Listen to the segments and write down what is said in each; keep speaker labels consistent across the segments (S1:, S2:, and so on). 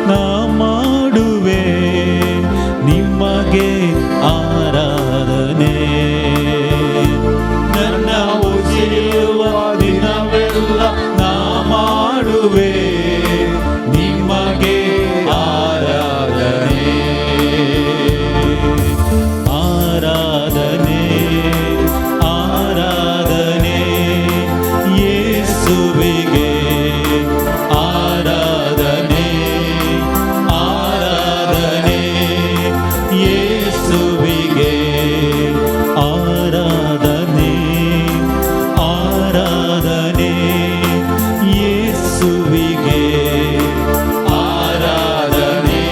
S1: ನಾ ಮಾಡುವೆ ನಿಮಗೆ ಆರಾಧನೆ. ನನ್ನ ಉಸಿರಿರುವ ದಿನವೆಲ್ಲ ನಾ ಮಾಡುವೆ ನಿಮಗೆ ಆರಾಧನೆ. ಆರಾಧನೆ, ಆರಾಧನೆ ಯೇಸುವಿಗೆ. ಆರಾಧನೆ, ಆರಾಧನೆ ಯೇಸುವಿಗೆ. ಆರಾಧನೆ, ಆರಾಧನೆ ಯೇಸುವಿಗೆ. ಆರಾಧನೆ,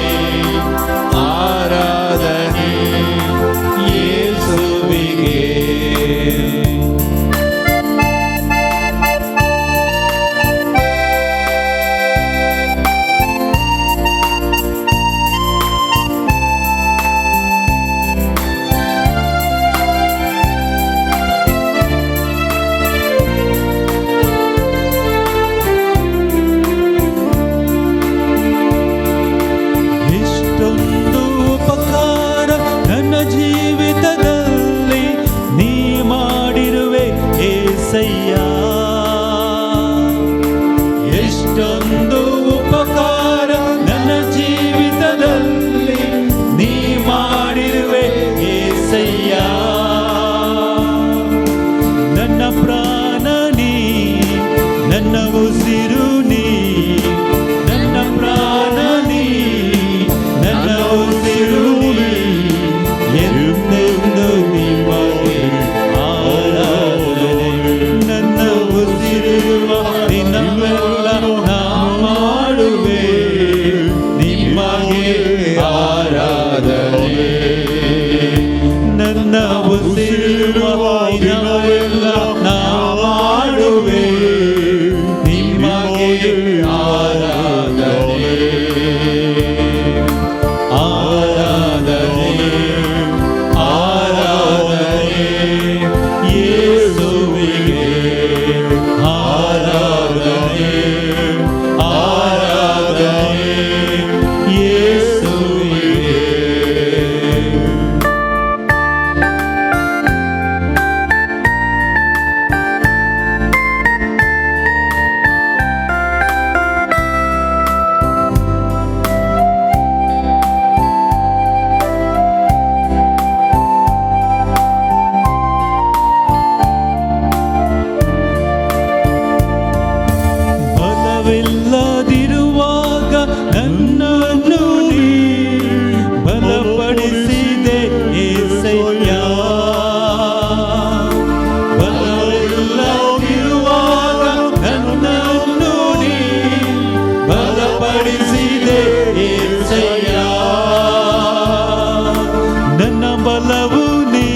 S1: ಆರಾಧನೆ ಯೇಸುವಿಗೆ. ಎಷ್ಟೊಂದು ಉಪಕಾರ ನನ್ನ ಜೀವಿತದಲ್ಲಿ ನೀ ಮಾಡಿರುವೆ ಏಸಯ್ಯ. ಎಷ್ಟೊಂದು ಉಪಕಾರ ನನ್ನ ಜೀವಿತದಲ್ಲಿ ನೀ ಮಾಡಿರುವೆ ಏಸಯ್ಯ. ನನ್ನ ಪ್ರಾಣ ನೀ, ನನ್ನ ಉಸಿರು ನೀ. ನನ್ನ ಪ್ರಾಣ ನೀ, ನನ್ನ ಉಸಿರು ನೀ. ಎಂದೆಂದು ನಿಮಗೆ ಆರಾಧನೆ. ನನ್ನ ಉಸಿರಿರುವ ದಿನವೆಲ್ಲ ನಾ ಮಾಡುವೆ ನಿಮಗೆ ಆರಾಧನೆ. ನನ್ನ ಉಸಿರಿರುವ ದಿನವೆಲ್ಲ ನಾ ಮಾಡುವೆ ನಿಮಗೆ ಆರಾಧನೆ. ಆರಾಧನೆ, ಆರಾಧನೆ ಯೇಸುವಿಗೆ. ಆರಾಧನೆ, ಆರಾಧನೆ ಯೇಸುವಿಗೆ. ಬಲವಿಲ್ಲದಿರುವಾಗ ನನ್ನನ್ನು ನೀ ಬಲಪಡಿಸಿದೆ ಏಸಯ್ಯ. ಬಲವಿಲ್ಲದಿರುವಾಗ ನನ್ನನ್ನು ನೀ ಬಲಪಡಿಸಿದೆ ಏಸಯ್ಯ. ನನ್ನ ಬಲವು ನೀ,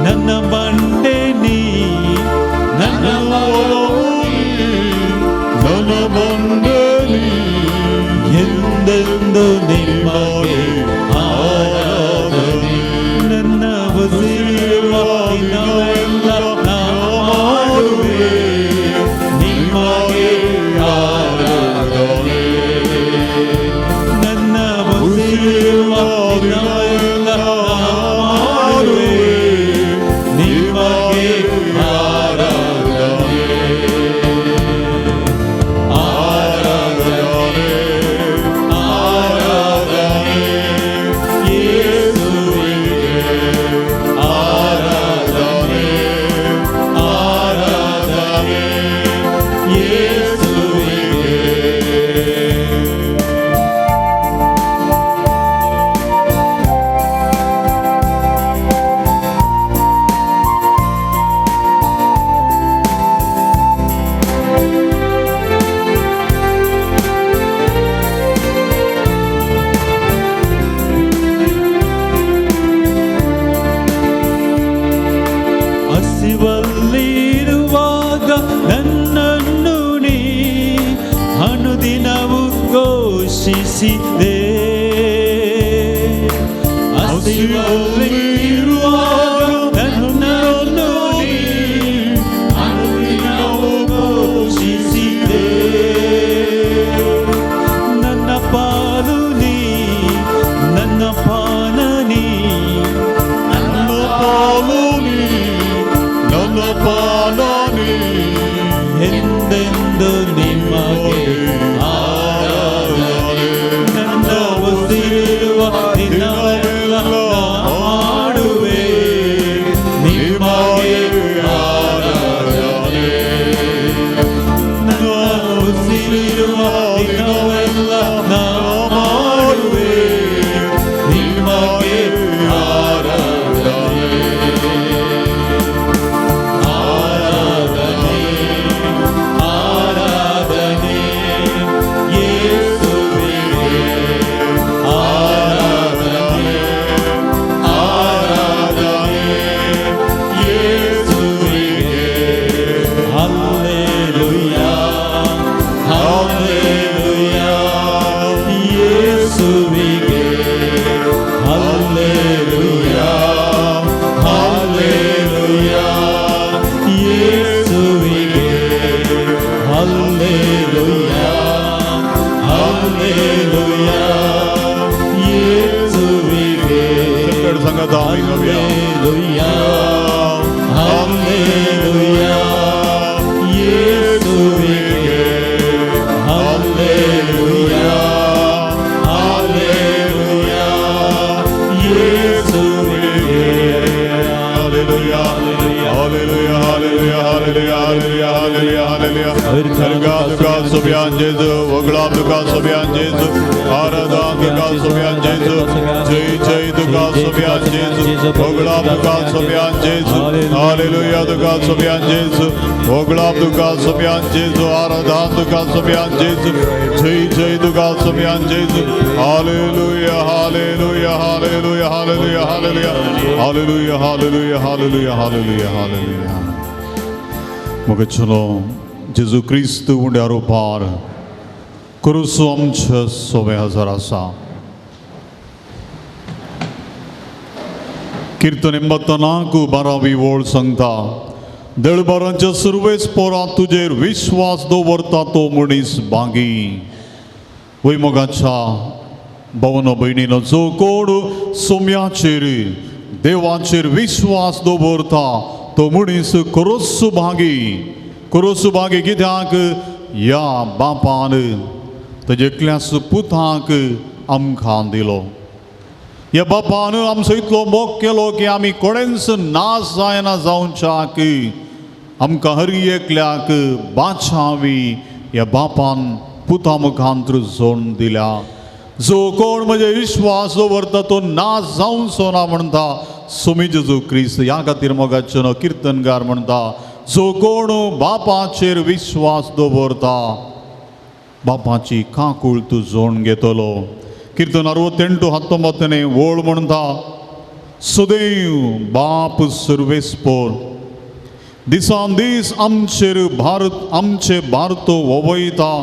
S1: ನನ್ನ ಬಂಡೆ ನೀ. ನನ್ನ ಬಲವು ನೀ,
S2: ನನ್ನ ಬಂಡೆ ನೀ.
S1: ಎಂದೆಂದು ನಿಮಗೆ ಆರಾಧನೆ. ನನ್ನ ಉಸಿರಿರುವ ದಿನವೆಲ್ಲ ನಾ ಮಾಡುವೆ ನಿಮಗೆ ಆರಾಧನೆ. ನನ್ನ ಉಸಿರಿರುವ ದಿನವೆಲ್ಲ ನಾ ಮಾಡುವೆ ನಿಮಗೆ ಆರಾಧನೆ. ಆರಾಧನೆ, ಆರಾಧನೆ ಯೇಸುವಿಗೆ. ಆರಾಧನೆ, ಆರಾಧನೆ ಯೇಸುವಿಗೆ. ಹಸಿವಲ್ಲಿರುವಾಗ ನನ್ನನ್ನು ನೀ ಅನುದಿನವು ಪೋಷಿಸಿದೆ. ಹಸಿವಲ್ಲಿರುವಾಗ ನನ್ನನ್ನು ನೀ ಅನುದಿನವು ಪೋಷಿಸಿದೆ. ನನ್ನ ಹಲ್ಲೆಲೂಯಾ ಯೇಸುವಿಗೆ.
S2: ಸಂಗಡ ಸಂಗತ ಆಮೀನ್ ಗವ್ಯ.
S1: ಹಲ್ಲೆಲೂಯಾ, ಹಲ್ಲೆಲೂಯಾ ಯೇಸುವಿಗೆ. ಹಲ್ಲೆಲೂಯಾ, ಹಲ್ಲೆಲೂಯಾ ಯೇಸುವಿಗೆ.
S2: Hallelujah, hallelujah, hallelujah, hallelujah, hallelujah, hallelujah, hallelujah. Harga तुका सोब्यान जेजू, वगळाप तुका सोब्यान जेजू, आराधन तुका सोब्यान जेजू, जय जय तुका सोब्यान जेजू, वगळाप तुका सोब्यान जेजू, हालेलुया तुका सोब्यान जेजू, वगळाप तुका सोब्यान जेजू, आराधन तुका सोब्यान जेजू, जय जय तुका सोब्यान जेजू, hallelujah, hallelujah, hallelujah, hallelujah, hallelujah, hallelujah, hallelujah, hallelujah, hallelujah, hallelujah. मोगाचेलो जेजू क्रिस्त उंड्या रुपार क्रुसू आमचे सोवे हजर आसा. किर्तन 84 12वी ओळ सांगता, देळबारांच्या सुरवेस पोरां तुजेर विश्वास दवरता तो मनीस बागी. वय मोगाच्या भवन भयणीनो, जो कोण सोम्याचेर देवाचेर विश्वास दवरता तो मनीस खरोच भागी, खरोच भागी. कित्याक ह्या बापान तेजे एकल्याच पुताक आमकां दिलो. ह्या बापान आमचो इतलो मोग केलो की आमी कोणेंच नाश जायना जावच्याक आमकां हर एकल्याक बाचावी ह्या बापान पुता मुखांत जोड दिल्या. जो कोण म्हजे विश्वास दवरता तो नाश जावचो ना म्हणटा सोमी जेजू क्रिस्त. ह्या खातीर मोगाचो न्हू किर्तनगार म्हणटा, जो कोण बापाचेर विश्वास दवरता बापाची काकूळ तूं जोड घेतलो. किर्तन 68 19 ओळ म्हणटा, सदैव बाप सर्वेस्पोर दिसान दीस आमचेर भारत आमचे भारत ववयता,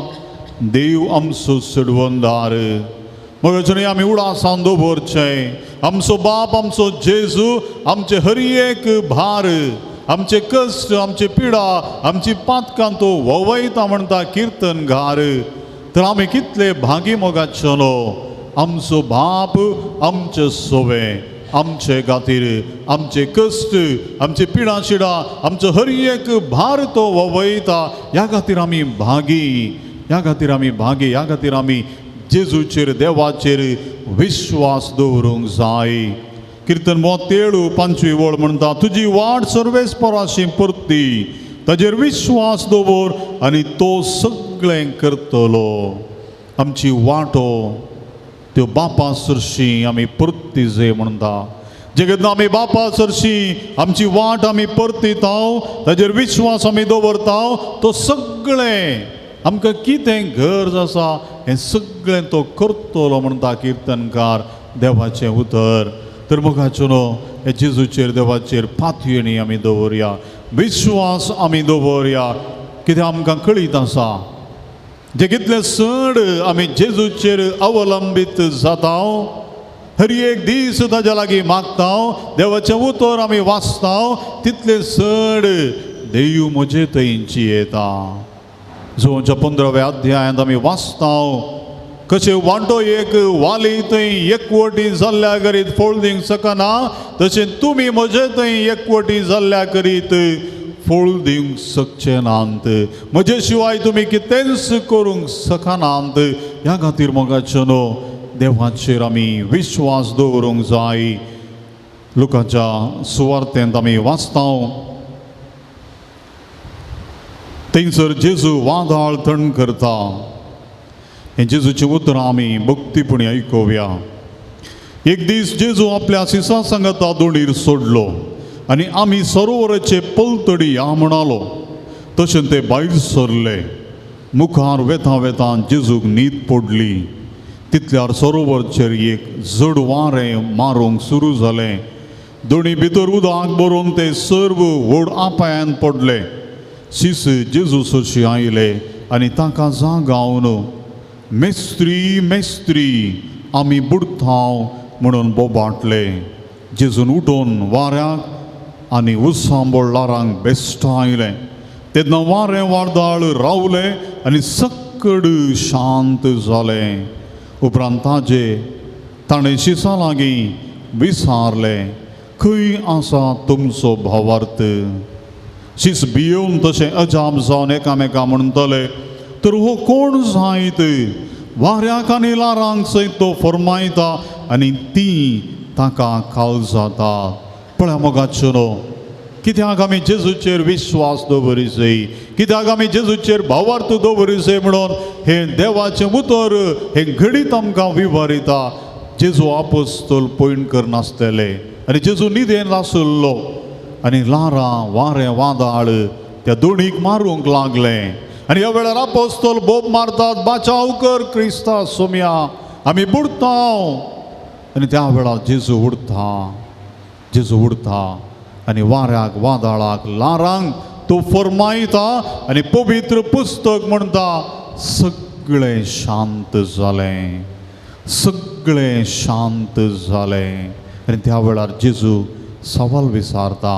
S2: देव आमचो सडवंदार. मग आमी उडासान दवरचें आमचो बाप आमचो जेजू आमचे हर एक भार, आमचे कश्ट, आमचे पिडा, आमची पातकां तो ववयता म्हणटा किर्तनगार. तर आमी कितले भागी मोगाचेलो, आमचो बाप आमचे सोवे आमचे खातीर आमचे कश्ट, आमचे पिडा शिडा, आमचो हर एक भार तो ववयता. ह्या खातीर आमी भागी, ह्या खातीर आमी भागी. ह्या खातीर आमी जेजूचेर देवाचेर विश्वास दवरूंक जाय. किर्तन 37 5वी ओळ म्हणटा, तुजी वाट सर्वेस्पराशी परती, ताजेर विश्वास दवर आनी तो सगळें करतलो. आमची वाटो त्यो बापा सरशी आमी परती जाय म्हणटा. जे केन्ना आमी बापा सरशी आमची वाट आमी परतिता, ताजेर विश्वास आमी दवरता, तो सगळें आमकां कितें गरज आसा हें सगळें तो करतलो म्हणटा किर्तनकार देवाचें उतर. तर मोगाचो न्हू हे जेजूचेर देवाचेर पातयेणी आमी दवरया, विश्वास आमी दवरया. कित्याक आमकां कळीत आसा, जे कितले चड आमी जेजूचेर अवलंबीत जाता, हर एक दीस ताज्या लागीं मागता, देवाचें उतर आमी वाचता, तितले चड देव म्हजे थंयची येता. जुवांच्या 15व्या अध्यायांत आमी वाचता, कशें वांटो एक वाली थंय एकवटी जाल्ल्या करीत फळ दिवंक शकना, तशें तुमी म्हजे थंय एकवटी जाल्ल्या करीत फळ दिवंक शकचे नात. म्हजे शिवाय तुमी कितेंच करूंक शकनात. ह्या खातीर मोगाचो न्हू देवाचेर आमी विश्वास दवरूंक जाय. लुकाच्या सुवार्तेंत आमी वाचता, थंयसर जेजू वादळ थंड करता. हें जेजूचीं उतरां आमी भक्तीपणी आयकुया. एक दीस जेजू आपल्या सिसा सांगता दोणीर सोडलो आनी आमी सरोवराचे पलतडी या म्हणालो. तशें ते भायर सरले. मुखार वेता वेता जेजूक न्हीद पडली. तितल्यार सरोवरचेर एक जड वारें मारूंक सुरू जालें. दोणी भितर उदक भरून ते सर्व व्हड आपायान पडले. शिस जेजू सरशी आयले आनी तांकां जागावन, मेस्त्री मेस्त्री, आमी बुडताव म्हणून बोबाटले. जेजून उठून वाऱ्याक आनी उसांबळ ल्हारांक बेश्टायलें. तेन्ना वारें वादळ रावलें आनी सगळें सक्कड शांत जालें. उपरांत ताजे ताणें शिसां लागीं विचारलें, खंय आसा तुमचो भावार्थ? शीस भियोवन तशें अजाप जावन एकामेका म्हणटले, तर हो कोण जायत? वाऱ्याक आनी ल्हारांक सयत तो फरमायता आनी ती ताका खाल जाता. पळया मोगाच्यो न्हू, कित्याक आमी जेजूचेर विश्वास दवरी जाय, कित्याक आमी जेजूचेर भावार्थ दवरी जाय म्हणून हें देवाचें उतर हें घडीत आमकां विवरिता. जेजू आपोस्तोल पयण करनासतले आनी जेजू न्हिदेन आसलो आनी ल्हारां वारें वादळ त्या दोणीक मारूंक लागलें. आनी ह्या वेळार आपोस्तोल बोब मारतात, बाचाव कर क्रिस्ता सोम्या, आमी बुडता. आनी त्या वेळार जेजू उडता, जेजू उडता आनी वाऱ्याक वादळाक ल्हारांक तो फरमायता आनी पवित्र पुस्तक म्हणटा सगळें शांत जालें, सगळें शांत जालें. आनी त्या वेळार जेजू सवाल विचारता,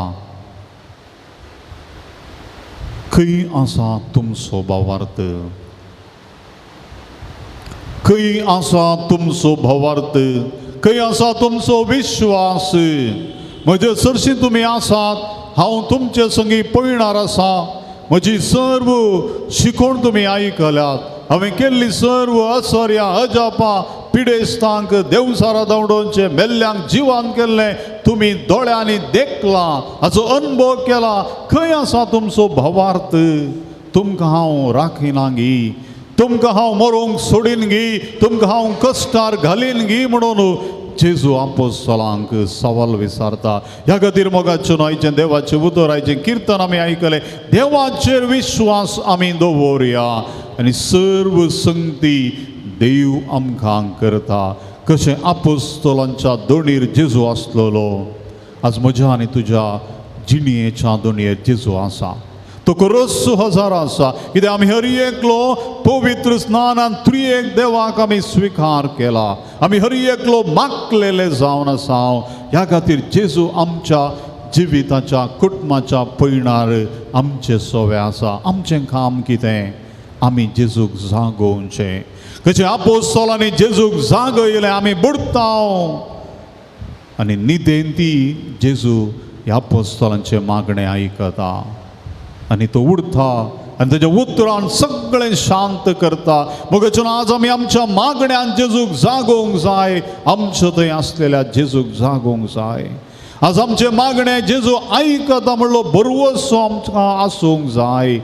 S2: खंय आसा तुमचो भावार्थ? खंय आसा तुमचो भावार्थ? खंय आसा तुमचो विश्वास? म्हजे सरशी तुमी आसात, हांव तुमचे संगी पळयणार आसा. म्हजी सर्व शिकोवण तुमी आयकल्यात, हांवें केल्ली सर्व असर्या अजापां पिडेस्तांक देवसारा धांवडोवचें मेल्ल्यांक जिवान केल्लें तुमी दोळ्यांनी देखलां, हाचो अनुभव केला. खंय आसा तुमचो भावार्थ? तुमकां हांव राखिना गी, तुमकां हांव मरूंक सोडीन गी, तुमकां हांव कश्टार घालीन गी म्हणून जेजू आपोस्तलांक सवाल विचारता. ह्या खातीर मोगाच्यो आयचें देवाचें उतर, आयचें किर्तन आमी आयकलें. देवाचेर विश्वास आमी दवरया आनी सर्व संगती देव आमकां करता. कशें आपोस्तलांच्या दोणीर जेजू आसलेलो, आज म्हज्या आनी तुज्या जिणयेच्या दोणयेर जेजू आसा. तो खरोच हजार आसा. कित्याक आमी हर एकलो पवित्र स्नानान त्रियेक देवाक आमी स्विकार केला, आमी हर एकलो मागलेले जावन आसा. ह्या खातीर जेजू आमच्या जिविताच्या कुटुंबाच्या पयणार आमचें सोवे आसा. आमचें काम कितें? आमी जेजूक जागोवचें. कशें आपोस्तलांनी जेजूक जागयलें, आमी बुडता आनी न्हिदेन ती जेजू ह्या आपोस्तलांचें मागणें आयकता आनी तो उडता आनी ताच्या उतरान सगळें शांत करता. मगच्यान आज आमी आमच्या मागण्यान जेजूक जागोवंक जाय, आमच्या थंय आसलेल्या जेजूक जागोवंक जाय. आज आमचें मागणें जेजू आयकता म्हणलो भरवसो आमकां आसूंक जाय.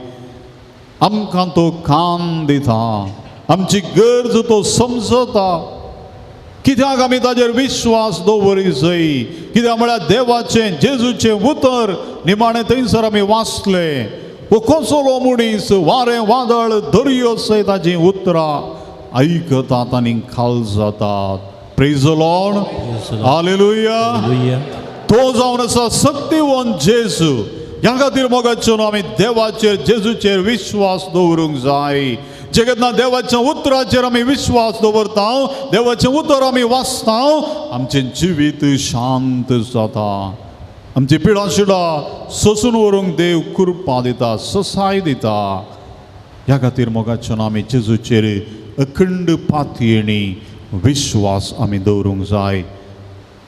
S2: आमकां तो कान दिता, आमची गरज तो समजता. कित्याक आमी ताजेर विश्वास दवरी जाय? कित्याक म्हळ्यार देवाचें जेजूचें उतर निमाणें थंयसर आमी वाचलें, हो कसलो मनीस वारें वादळ दर्यो सयत ताजीं उतरां आयकतात आनी खाल जातात. Praise the Lord, hallelujah. तो जावन आसा सक्तिवंत जेजू. ह्या खातीर मोगाच्यो आमी देवाचेर जेजूचेर विश्वास दवरूंक जाय. जेन्ना देवाच्या उतराचेर आमी विश्वास दवरता, देवाचें उतर आमी वाचता, आमचें जिवीत शांत जाता. आमची पिडा शिडा सोसून व्हरूंक देव कृपा दिता, ससाय दिता. ह्या खातीर मोगाच्यो आमी जेजूचेर अखंड पातयेणी विश्वास आमी दवरूंक जाय.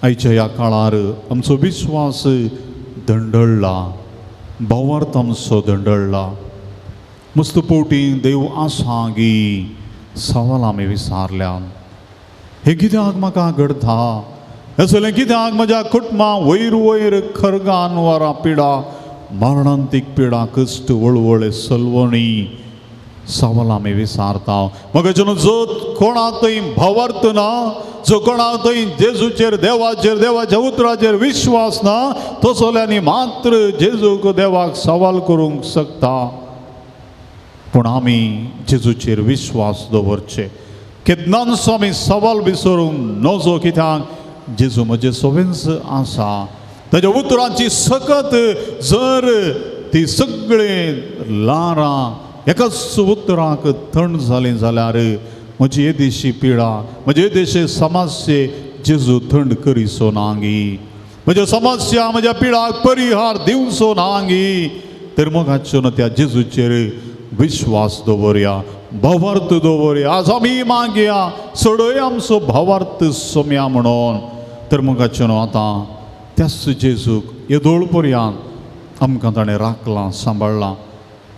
S2: आयच्या ह्या काळार आमचो विश्वास दंडळ्ळा, भावार्थ आमचो दंडळ्ळा. मस्त पोटी देव आसा गी सवाल आमी विचारल्या. हें कित्याक म्हाका घडता? असलें कित्याक म्हज्या कुटुंबा वयर वयर खरगान वारां पिडा, मरणांतीक पिडा, कश्ट वळवळे सलवणी सवाल आमी विचारता. मगच्यान जो कोणाक थंय भावार्थ ना, जो कोणाक थंय जेजूचेर देवाचेर देवाच्या उतराचेर विश्वास ना, तसल्यांनी मात्र जेजूक देवाक सवाल करूंक शकता. पूण आमी जेजूचेर विश्वास दवरचे. केन्नाच आमी सवाल विसरूंक नजो. कित्याक जेजू म्हजें सवेंच आसा. ताज्या उतरांची सकत जर ती सगळीं ल्हारां एकाच उतराक थंड जालीं जाल्यार म्हजी येदेशी पिडा, म्हजे येदेशे समस्ये जेजू थंड करिसो नांगी, म्हज्या समस्या म्हज्या पिडाक परिहार दिवचो नांगी. तर मोगाच्यो न्हू त्या जेजूचेर विश्वास दवरया. भावार्थ दवरया. आज आमी मागया सोडय आमचो भावार्थ सोम्या म्हणून. तर मोगाचें न्हू आतां त्याच जेजूक येदोळ पर्यंत आमकां ताणें राखलां सांबाळ्ळां,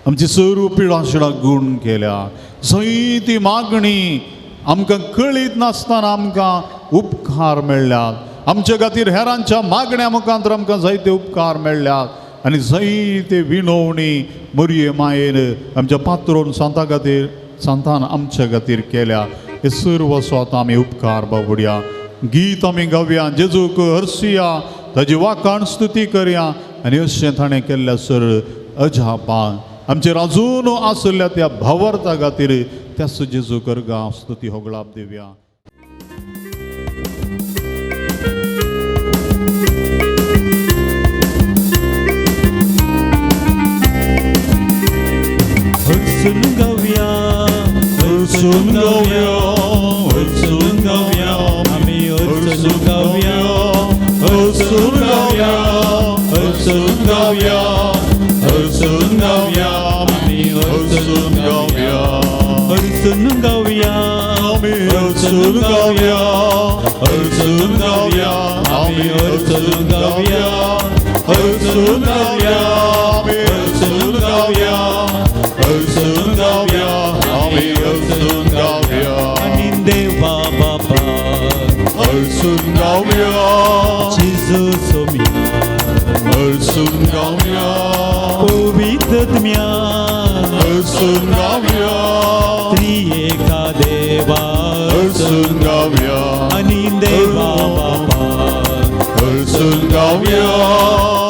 S2: आमची सर्व पिडाशिडां गूण केल्या. जंय ती मागणी आमकां कळीत नासतना आमकां उपकार मेळ्ळ्यात. आमचे खातीर हेरांच्या मागण्या मुखांतर आमकां जायते उपकार मेळ्ळ्यात. आनी जायते विनवणी मरये मायेन आमच्या पात्रोन सांता खातीर सांतान आमच्या खातीर केल्या. हे सर्व आतां आमी उपकार बाबुडया. गीत आमी गावया, जेजूक हरसुया, ताजी वाखाण स्तुती करया. आनी अशें ताणें केल्ल्या सर अजापान आमचेर अजून आशिल्ल्या त्या भावार्था खातीर त्याच जेजू करगा स्तुती होगळाप दिवया.
S1: हरसून गावया, हरसून गावया, हरसून गावया, आमी हरसून गावया, हरसून गावया, हरसून गावया, हरसून गावया, आमी हरसून गावया, हरसून गावया,
S2: आमी हरसून गावया, हरसून गावया, आमी हरसून गावया, हरसून गावया, आमी हरसून गावया, हरसून गावया, आमी हरसून गावया.
S1: आनी देवा बाबा
S2: हरसून गावया,
S1: जेजू सोम्या
S2: हरसून गावया,
S1: पवित्र आत्म्या
S2: हरसून गावया,
S1: त्रिएका देवा
S2: हरसून गावया,
S1: आनी देवा बाबा
S2: हरसून गावया,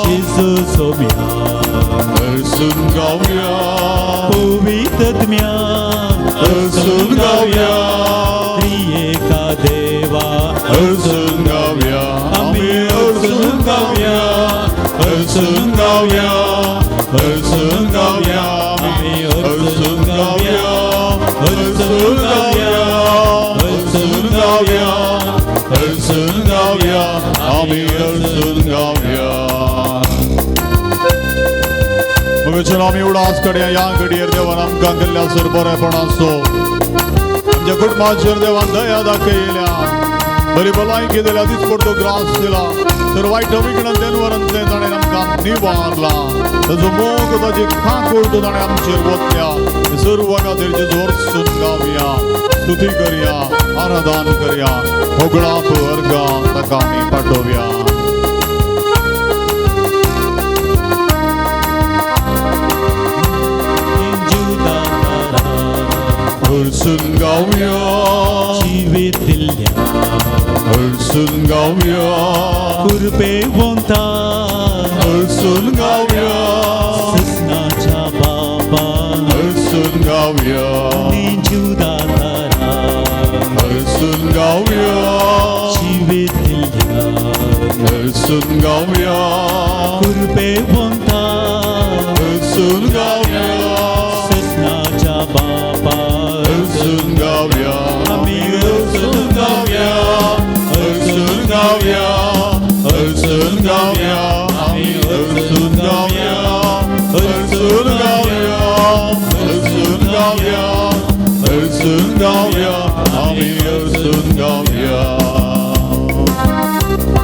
S1: जेजू सोम्या
S2: हरसून गावया,
S1: पवित्र आत्म्या
S2: हरसून गावया,
S1: त्रिएका देवा
S2: हरसून गावया, आमी हरसून गावया, हरसून गावया, हरसून गावया, आमी हरसून गावया, हरसून गावया, हरसून गावया, हरसून गावया, आमी हरसून गावया. मगचेर आमी उडास कडया ह्या घडयेर देवान आमकां केल्ल्या सर बरेपणाचो आमच्या कुटुंबाचेर देवान दया दाखयल्या, बरी भलायकी दिल्या, दिसपडतो ग्रास दिला, तर वायट विघ्न देनवरांतलें ताणें आमकां निवारला. ताजो मोग ताजी काकूळ ताणें आमचेर वतल्या. सर्व खातीर जेजू हरसून गावया, स्तुती करया, आराधन करया, होगळाप अर्गां ताका आमी पाठोवया. हरसून गावया,
S1: जिवीत दिल्ल्या
S2: हरसून गावया,
S1: कृपेवंता
S2: हरसून गावया,
S1: ससनाच्या बाबा
S2: हरसून गावया,
S1: जीवदातारा
S2: हरसून गावया,
S1: जिवीत दिल्ल्या
S2: हरसून गावया,
S1: कृपेवंता
S2: हरसून गावया,
S1: ससनाच्या बाबा
S2: हरसून गावया,
S1: आमी
S2: हरसून गावया, हरसून गावया, हरसून गावया, आमी हरसून गावया, हरसून गावया, हरसून गावया, हरसून गावया, आमी हरसून गावया.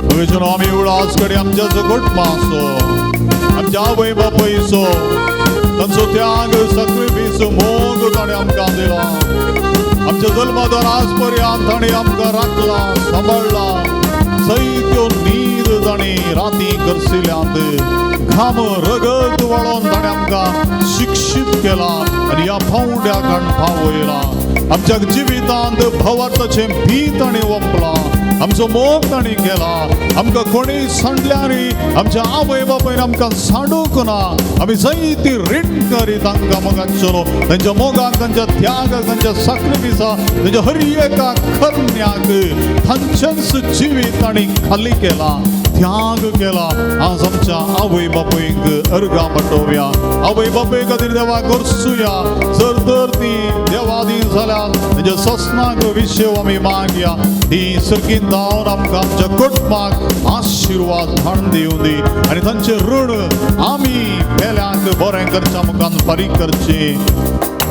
S2: भविष्यान आमी उडास कडे आमच्या कुटुंबाचो आमच्या आवय बापायचो तांचो त्याग सक्रिफीस मोग ताणें आमकां दिला. आमच्या जल्मादार आज पर्यंत ताणें आमकां राखला, सांबाळ्ळा. सैत्यो न्हीद ताणें राती करसिल्यांत घाम रगत वाळोवन ताणें आमकां शिक्षीत केला आनी ह्या पावंड्याक हाडून पावयला. आमच्या जिवितांत भवार्थाचें बी ताणें वंपलां, आमचो मोग ताणें केला. आमकां कोणीय सांडल्यार आमच्या आवय बापायन आमकां सांडूंक ना. आमी जायती रिणकारी तांकां मोगाचो, तांच्या मोगाक, तांच्या त्यागाक, तांच्या साक्रिफिसाक, तांच्या हर एका करण्याक तांचेंच जिवीत तांणी खाली केला, त्याग केला. आज आमच्या आवय बापायक अर्गां पाठोवया, आवय बापाय खातीर देवाक गरजुया. जर तर ती देवादी जाल्यार तांच्या ससनाक विशेव आमी मागया. ती सर्गीत धांवन आमकां आमच्या कुटुंबाक आशिर्वाद धाडून दिवं दी आनी तांचें ऋण आमी पेल्यांक बरें करच्या मुखान फारीक करचें.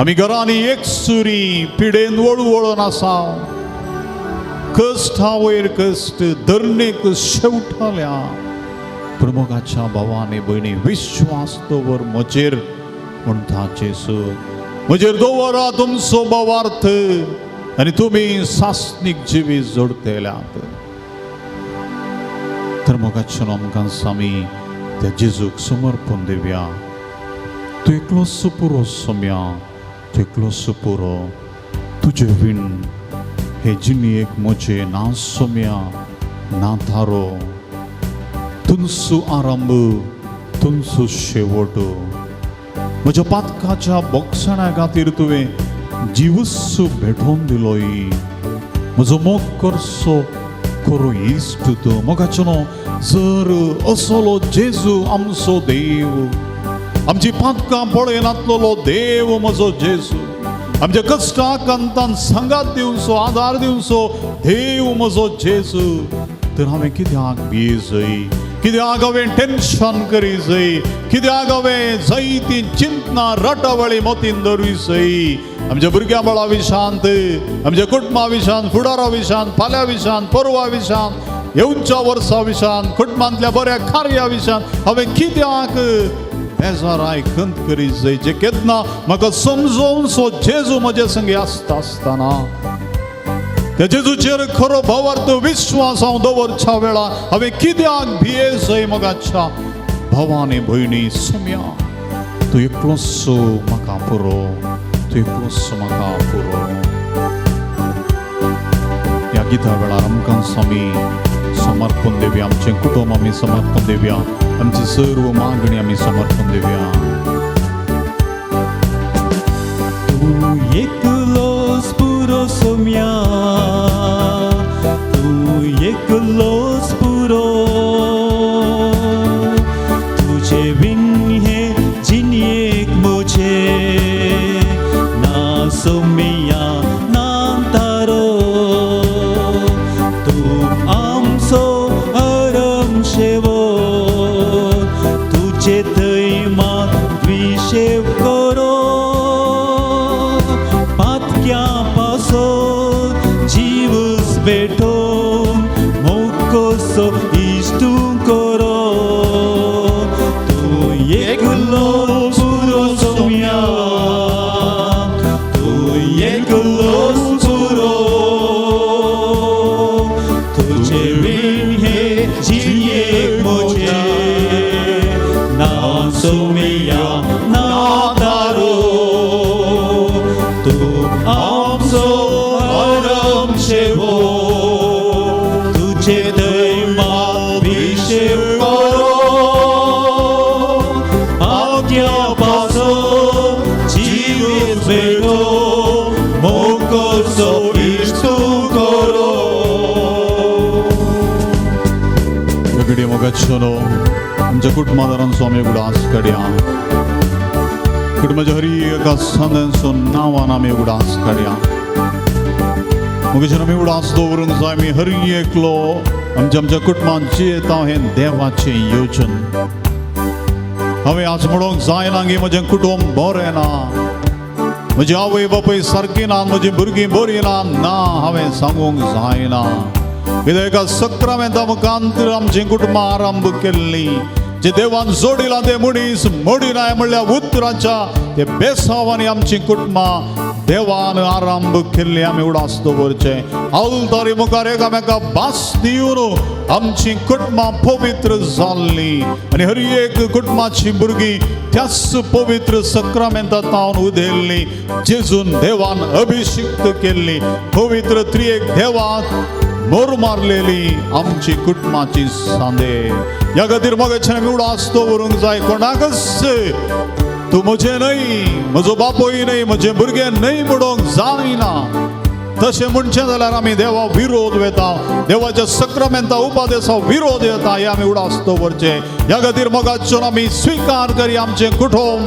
S2: आमी घरांनी एकसुरी पिडेन वळवळून आसा, कश्टा वयर कश्ट, धरणेक शेवटाल्या. पूण मोगाच्या भावानी भयणी, विश्वास दवर म्हजेर म्हणटा जेजू. म्हजेर दवरा तुमचो भावार्थ आनी तुमी सासणीक जिवीत जोडटल्यात. तर मोगाच्या आमकां आमी त्या जेजूक समर्पण दिवया. तूं एकलोच पुरो सोम्या, तूं एकलोच पुरो. तुजे वीण हे जिणेक म्हजें ना सोम्या ना थारो. तुमचो आरंभ तुमचो शेवट. म्हज्या पातकाच्या बोगसण्या खातीर तुवें जिवूच भेटोवन दिलोय. म्हजो मोग करचो करो इश्ट तूं. मोगाचो न्हू जर असलो जेजू आमचो देव, आमची पातकां पळयनातलेलो देव म्हजो जेजू, आमच्या कश्टाक अंतान सांगात दिवचो, आदार दिवचो देव म्हजो जेजू, तर हांवें कित्याक भियेजय? कित्याक हांवें टेन्शन करी जाय? कित्याक हांवें जायतीं चिंतना रटावळी मतीन दवरी जाय? आमच्या भुरग्यां बाळा विशांत, आमच्या कुटुंबा विशांत, फुडारा विशांत, फाल्यां विशांत, परवा विशांत, येवच्या वर्सा विशांत, कुटुंबांतल्या बऱ्या कार्या विशांत हांवें कित्याक बेजाराय खंत करी जाय? जे केन्ना म्हाका समजोवन सो जेजू म्हजे संगी आसता आसतना, त्या जेजूचेर खरो भावार्थ विश्वास हांव दवरच्या वेळा हांवें कित्याक भिये? मोगाच्या भावानी भयणी, सोम्या तूं एकलोच म्हाका पुरो, तूं एकलोच म्हाका पुरो. ह्या गिता वेळार आमकां आमी समर्पण दिवया, आमचें कुटुंब आमी समर्पण दिवया, आमची सर्व मागणी आमी समर्पण दिवया.
S1: तूं एकलोच पुरो सोम्या, तूं एकलोच पुरो. तुजे बीन हे जिणेक म्हजे ना सोम्या ना तारो. तूं आमचो अरम शेवट, तुजे थंय मात विशेव करो. पातक्या पासून जीवस भेटोवन मोकोसो इश्टू करो. तूं एकलो पुरो सोम्या, तूं एकलो पुरो. तुजे बीन हे जिणेक म्हजे ना सोम्या ना तारो. तूं आमचो अरम शेवट, तुजे थंय मात विशेव करो. आज्ञा पासून जीव भेटो मोकोसो इश्टू करो.
S2: घडये मोगाचो आमच्या कुटुंबादारांचो आमी उगडास काडया. कुटुंबाच्या हरी एका संदांचो नांवान आमी उगडास काडया. मोगाचेर आमी उगडास दवरूंक जाय. आमी हरी एकलो आमच्या आमच्या कुटुंबान जियेता हें देवाचें योजन. हांवें आज म्हणूंक जायना की म्हजें कुटुंब बरें ना, म्हजी आवय बापूय सारकी ना, म्हजी भुरगीं बरीं ना. ना, हांवें सांगूंक जायना. कित्याक एका सक्रामेंता मुखांत आमचीं कुटुंबां आरंभ केल्लीं, जे देवान जोडिलां ते मनीस मोडिनाय म्हणल्यार उतराच्या ते बेसावांनी आमचीं कुटुंबां देवान आरंभ केल्ली. आमी उडास दवरचें. आलतारी मुखार एकामेका भास दिवन आमचीं कुटुंबां पवित्र जाल्लीं आनी हर एक कुटुंबाची भुरगीं त्याच पवित्र सक्रामेंता तावन उदेल्लीं, जेजून देवान अभिषिक्त केल्ली, पवित्र त्रिएक देवाक मोर मारलेली आमची कुटुंबाची सांदे. ह्या खातीर मोगाच्यान आमी उडास दवरूंक जाय. कोणाकच तूं म्हजें न्हय, म्हजो बापूय न्हय, म्हजें भुरगें न्हय म्हणूंक जायना. तशें म्हणचें जाल्यार आमी देवा विरोध वेता, देवाच्या सक्रामेंता उपादेसा विरोध येता. हे आमी उडास दवरचें. ह्या खातीर मोगाच्यान आमी स्विकार करया आमचें कुटुंब,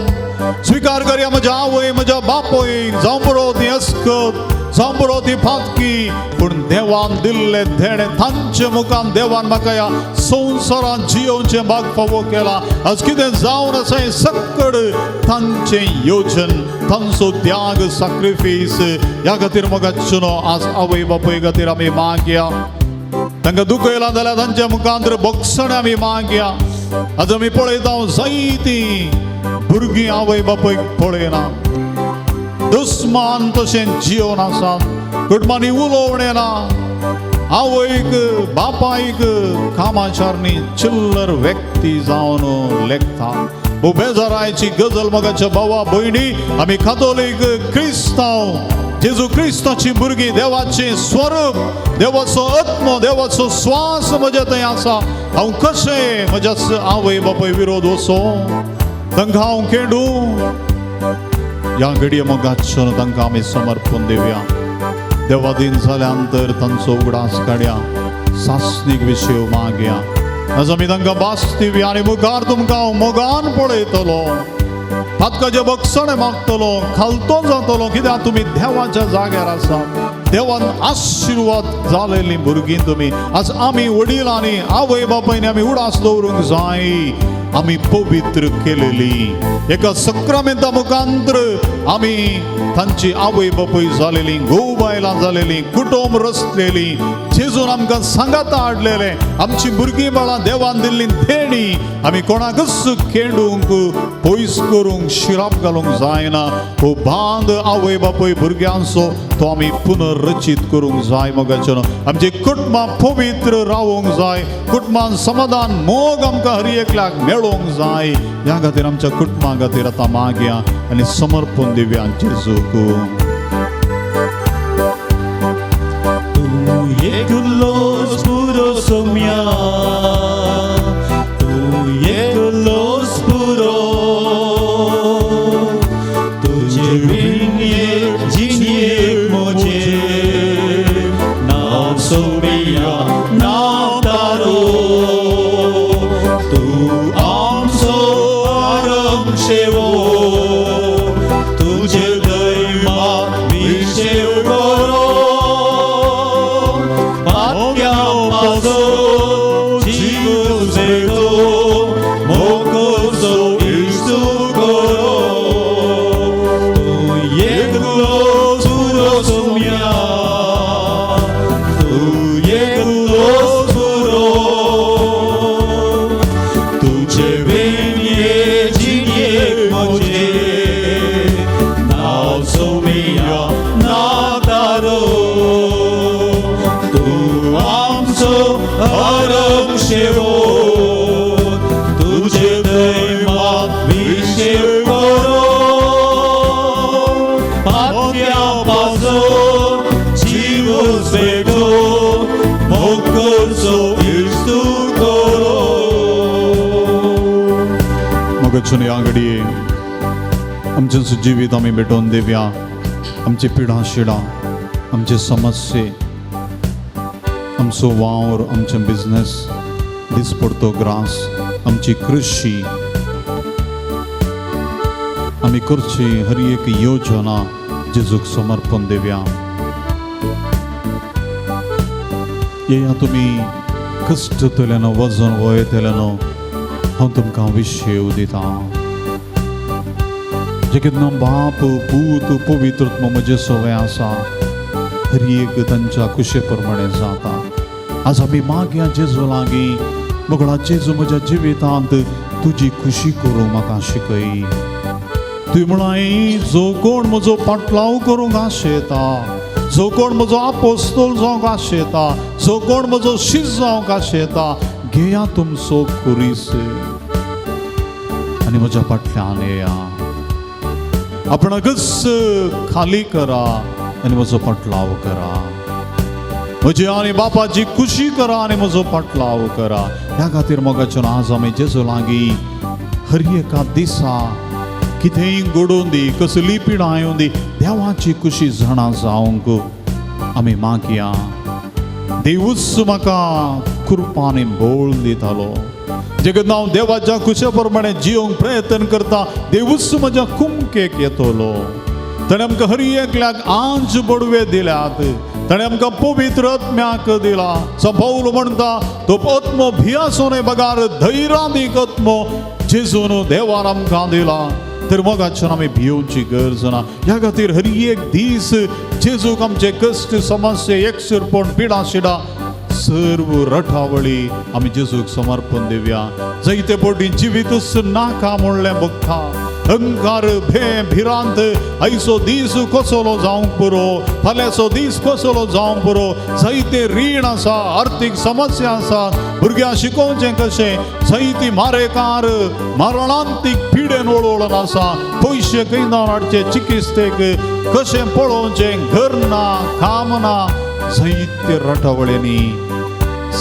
S2: स्विकार करया म्हज्या आवय म्हज्या बापूय, जावं पुरो ती अस्कत, जावं पुरो ती फातकी, पूण देवान दिल्लें देणें तांचे मुखान देवान म्हाका ह्या संवसारांत जियोवचें भाग फावो केलां. आज कितें जावन आसा हें सक्कड तांचें योजन, तांचो त्याग, साक्रिफीस. ह्या खातीर मोगाचो आज आवय बापूय खातीर आमी मागया. तांकां दुखयलां जाल्यार तांच्या मुखांतर बोगसणें आमी मागया. आज आमी पळयता जायतीं भुरगीं आवय बापूयक पळयना, दुस्मान तशें जियोन आसात, कुटुंबांनी उलोवणें ना, आवयक बापायक कामाचारणी चिल्लर व्यक्ती जावन लेखता. बेजारायची गजल मोगाच्या भावा भयणी, आमी कातोलीक क्रिस्तांव, जेजू क्रिस्ताची भुरगीं, देवाचें स्वरूप, देवाचो आत्मो, देवाचो स्वास म्हज्या थंय आसा. हांव कशें म्हज्या आवय बापाय विरोध वचो, तांकां हांव खेडूं? ह्या घडये मोगाचो तांकां आमी समर्पण दिवया. देवादीन जाल्या नंतर तांचो उगडास काडया, सासणीक विशय मागया. आज आमी तांकां भास दिवया आनी मुखार तुमकां हांव मोगान पळयतलो, पातकाचें बक्षणें मागतलो, खालतो जातलो, कित्याक तुमी देवाच्या जाग्यार आसा. देवान आशिर्वाद जालेलीं भुरगीं तुमी. आज आमी वडिलांनी आवय बापायनी आमी उडास दवरूंक जाय, आमी पवित्र केलेली एका सक्रामेंता मुखांतर आमी तांची आवय बापूय जालेली, घोव बायलां जालेली, कुटुंब रचलेली, जेजून आमकां सांगाता हाडलेलें. आमची भुरगीं बाळां देवान दिल्ली देणी आमी कोणाकच केंडूंक, पयस करूंक, शिराप घालूंक जायना. हो बांद आवय बापूय भुरग्यांचो तो आमी पुनर्रचीत करूंक जाय. मोगाचें आमची कुटुंबां पवित्र रावूंक जाय, कुटुंबान समाधान मोग आमकां हर एकल्याक मेळोंक जाय. ह्या खातीर आमच्या कुटुंबा खातीर आतां मागया आनी समर्पण दिवया जेजूक.
S1: तूं एकलोच पुरो सोम्या, तूं एकलोच पुरो, तुजे बीन एक जिणेक म्हजे ना सोम्या ना तारो, तूं आमचो आरम शेवो, तुजे दैमा विशेव करो, पात्या पासो जीव बेगो मोकोसो इश्टू करो, तूं एकलोच पुरो सोम्या, तूं एकलोच पुरो, तुजे बीन ये जिणेक म्हजे नांव सोम्या ना तारो, तूं आमचो अरम शेवो, तुजे दैमा विशेव करो, पात्या पासो जीव बेगो मोकोसो इश्टू करो.
S2: मोगाचें ह्या घडये आमचें जिवीत आमी भेटोवन दिवया. आमची पिडां शिडां, आमचे समस्ये, आमचो वावर, आमचें बिजनेस, दिसपडतो ग्रास, आमची कृशी, आमी करची हर एक योजना जेजूक समर्पण दिवया. येया तुमी कश्ट तल्यान वजन वयतल्यान हांव तुमकां विशेव दिता. जे केन्ना बाप पूत पवित्रत्म म्हजे सवय आसा, हर एक तांच्या कुशे प्रमाणे जाता. आज आमी मागया जेजू लागीं, मोगळा जेजू म्हज्या जिवितांत तुजी खुशी करूंक म्हाका शिकय. तुवें म्हळां जो कोण म्हजो पाटलाव करूंक आशेता, जो कोण म्हजो आपोस्तोल जावंक आशेता, जो कोण म्हजो शीस जावंक आशेता, घेया तुमचो खुरीस आनी म्हज्या फाटल्यान येया. आपणाकच खाली करा आनी म्हजो पाटलाव करा. म्हजी आनी बापाची खुशी करा आनी म्हजो पाटलाव करा. ह्या खातीर मोगाचें आज आमी जेजू लागीं हर एका दिसा कितेंय घडोवन दी, कसली पिडां येवं दी, देवाची खुशी जाणा जावंक आमी मागया. देवूच म्हाका कृपा आनी बोळ दितालो. जेन्ना हांव देवाच्या खुशे प्रमाणे जियोंक प्रयत्न करता, देवूच म्हज्या कुमकेक येतलो. ताणें आमकां हर एकल्याक आंज बडवे दिल्यात. ताणें आमकां पवित्र आत्म्याक दिला. सो पौल म्हणटा तो आत्मो भियासोने बगार धैर्यादीक आत्मो जेजून देवान आमकां दिला. तर मोगाच्यान आमी भियोवची गरज ना. ह्या खातीर हर एक दीस जेजूक आमचे कश्ट समस्या एकसुरपण पिडा शिडा सर्व रठावळी आमी जेजूक समर्पण दिवया. जायते पटी जिवीतच नाका म्हणलें भोगता, अहंकार भे भिरांत, आयचो दीस कसलो जावंक पुरो, फाल्यांचो दीस कसलो जावंक पुरो, जायते रीण आसा, आर्थीक समस्या आसा, भुरग्यांक शिकोवचें कशें, जायती मारेकार मरणांतीक पिडेन वळवळून आसा, पयशे खंय जावन हाडचे, चिकित्सेक कशें पळोवचें, घर ना काम ना, जायते रटावळ्यांनी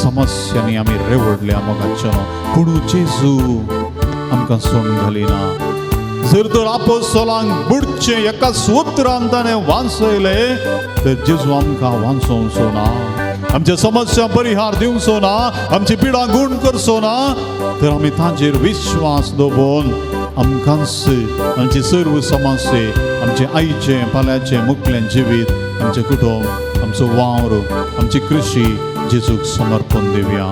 S2: समस्यांनी आमी रेवडल्या मोगाचो. पूण जेजू आमकां सोडून घालिना. जर तर आपोस्तलांक बुडचें एका सुत्रान ताणें वांचयलें तर जेजू आमकां वांचोवचो ना, आमच्या समस्या परिहार दिवचो ना, आमची पिडा गूण करचो ना. तर आमी ताजेर विश्वास दवरून आमकांच आमची सर्व समस्ये, आमचे आईचें फाल्यांचें मुखलें जिवीत, आमचें कुटुंब, आमचो वावर, आमची कृशी जेजूक समर्पण दिवया.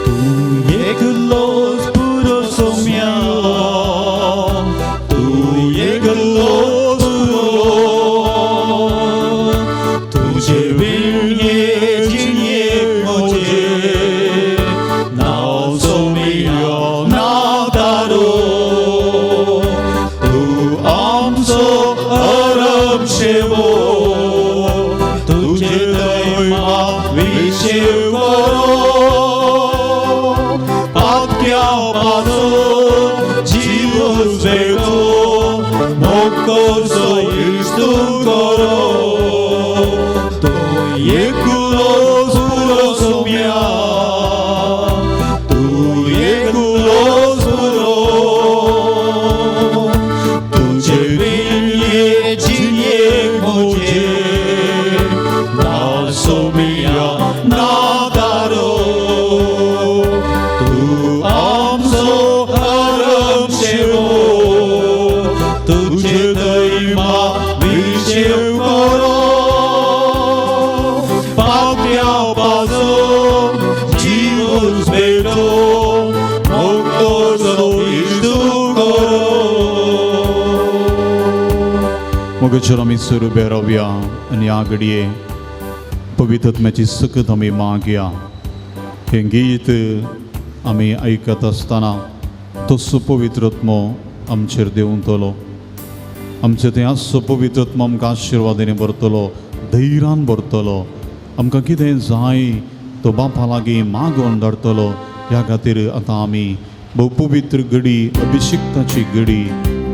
S1: तूं एकलोच पुरो सोम्या, तूं एकलोच पुरो, तुजे विणये जिणयेक म्हजें नांव सोम्या ना तारो, तूं आमचो अरब शेवो, तुजे दैमा विशेव करो, पातक्या पासून जीव वेगो मोकरचो इश्टू करो, तूं एकलोच पुरो सोम्या, तूं एकलोच पुरो, तुजे विणये जिणयेक म्हजें नांव सोम्या ना तारो, तूं आमचो अरब शेवो, तुजे दैमा विशेव करो, पापया पासून जीव वेगो मोकरचो इश्टू करो.
S2: मोगाचेर आमी सुरू उबे रावया आनी ह्या घडये पवित्र आत्म्याची सकत आमी मागया. हें गीत आमी आयकत आसतना तसो पवित्र आत्मो आमचेर देंवतलो, आमचें थंय आसचो पवित्र आत्मो आमकां आशिर्वादांनी भरतलो, धैर्यान भरतलो, आमकां कितें जाय तो बापा लागीं मागोवन धाडटलो. ह्या खातीर आतां आमी भोव पवित्र घडी, अभिषिक्ताची घडी,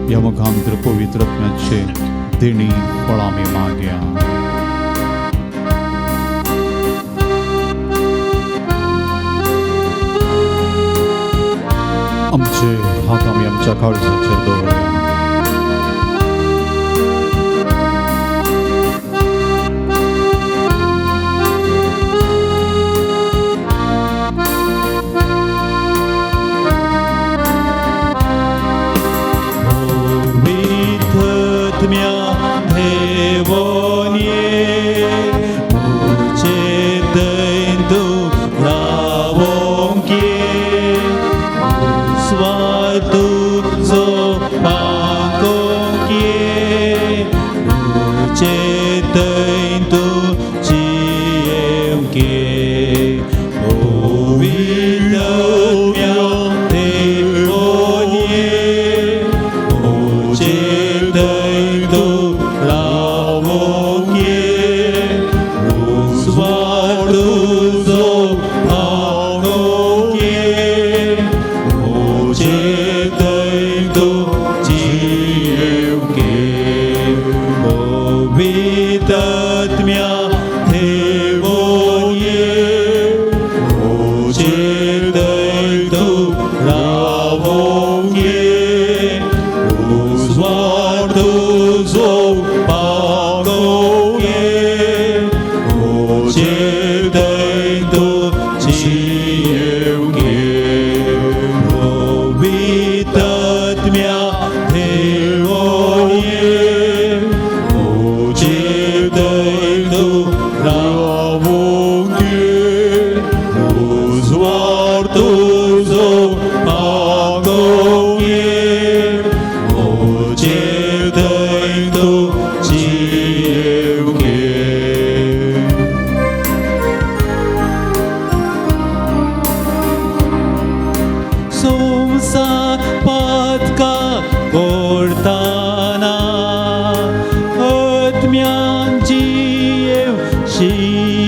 S2: ह्या मुखांतर पवित्र आत्म्याचे देणी फळां आमी मागया. आमचे हात आमी आमच्या काळजाचेर दवरया.
S1: पवित्र देवोन ये, म्हजे दैन तूं रावोंक ये, उजवाड तुजो पाकोंक ये, म्हजे दैन तूं जियेवंक ये. पवित्र देवोन ये, म्हजे दैन तूं रावोंक ये, उजवाड तुजो पाकोंक ये, म्हजे दैन तूं जियेवंक ये. पवित्र देवोन ये, म्हजे दैन तूं रावोंक ये, उजवाड तुजो पाकोंक ये, म्हजे दैन तूं जियेवंक ये. पवित्र देवोन ये,